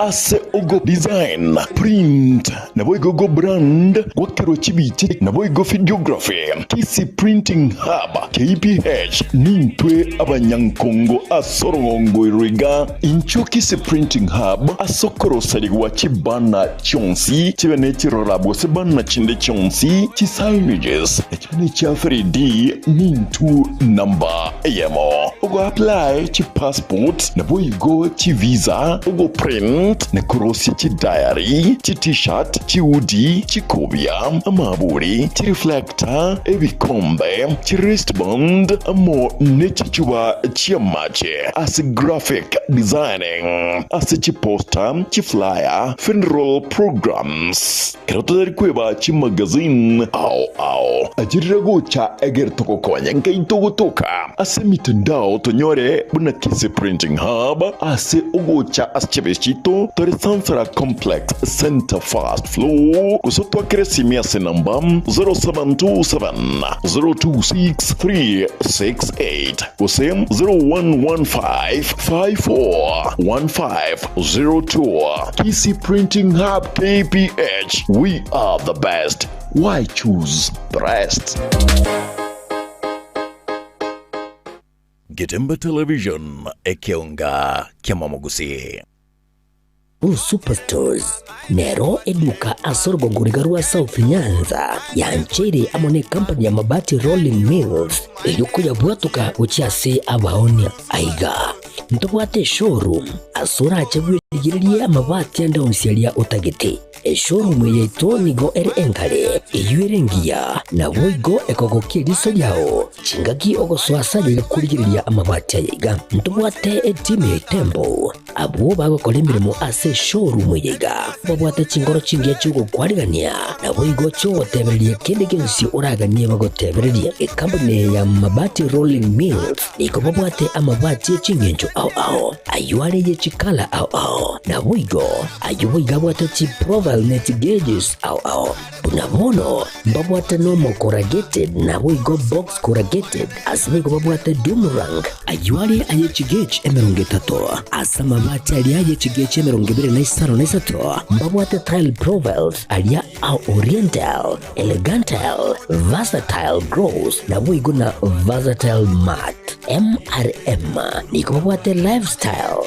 Ase ogo design, print, naboigo go brand, gwakerwa chibicha naboigo videography, Kisii Printing Hub, KPH, nintwe abanyankongo ase orogongo oro iga. Inchuo Kisii Printing Hub ase okoroserigwa chibanner chionsi chibe ne chirora gose banner chinde chionsi, chi signages, na chibe ne chia 3D nintwe number eyemo. Ogo apply chi passport naboigo chi visa, ogo print na korosia chi diary, chi t-shirt, chi hoodie, chikobia, amaburi, chi reflector, ebikombe, chi wristband amo ne chichuba chi'amache ase graphic designing, ase chi poster, chi flyer, funeral programs. Ekero totari kweba chimagazine ao ao, achirire gocha egere togokonye nkai togotoka ase emitandao tonyore buna Kisii Printing Hub ase ogocha ase chiabesi chiaito tore Sansara Complex Centre First Floor gose otwakere esimi ase enamba 0727 026 368 gose 0115 54 1502. Kisii Printing Hub KPH, we are the best, why choose the rest? Getemba Television, ekeonga kiamamogusii. Blue Superstores nero eduka ase orogongo riga rwa South Nyanza yancheire amo necompany ya Mabati Rolling Mills eyio koyabwatoka gochia ase abaonia. Aiga ntobwate eshowroom ase orache bwerigererie amabati ande onsi aria otagete. Eshowroom eye yaito nigo ere enkare, eyio ere engiya, naboigo ekogokia eriso riao chingaki ogosoa ase aye korigereria amabati aya iga. Ntobwate etimu ya Itembo Abwo bagokora emeremo ase eshowroom eye iga babwate chinkoro chingiya chi'ogokwarigania, naboigo chi'ogotebereria kende gionsi oraganie bagotebererie. Ekampuni eye ya Mabati Rolling Mills nigo babwate amabati e chingencho ao ao, ayio are ye chikala ao ao, naboigo ayio boigo abwate chiprofile ne chigeges ao ao. Buna bono mbabwate nomo corrugated naboigo box corrugated, ase boigo babwate doom rank, ayio are aye chigauge 30, ase amabati aria aye chigauge 25, mbabwate tile profiles aria a oriental, elegantal, versatile gloss, naboigo na versatile matte. MRM nigo babwate lifestyle.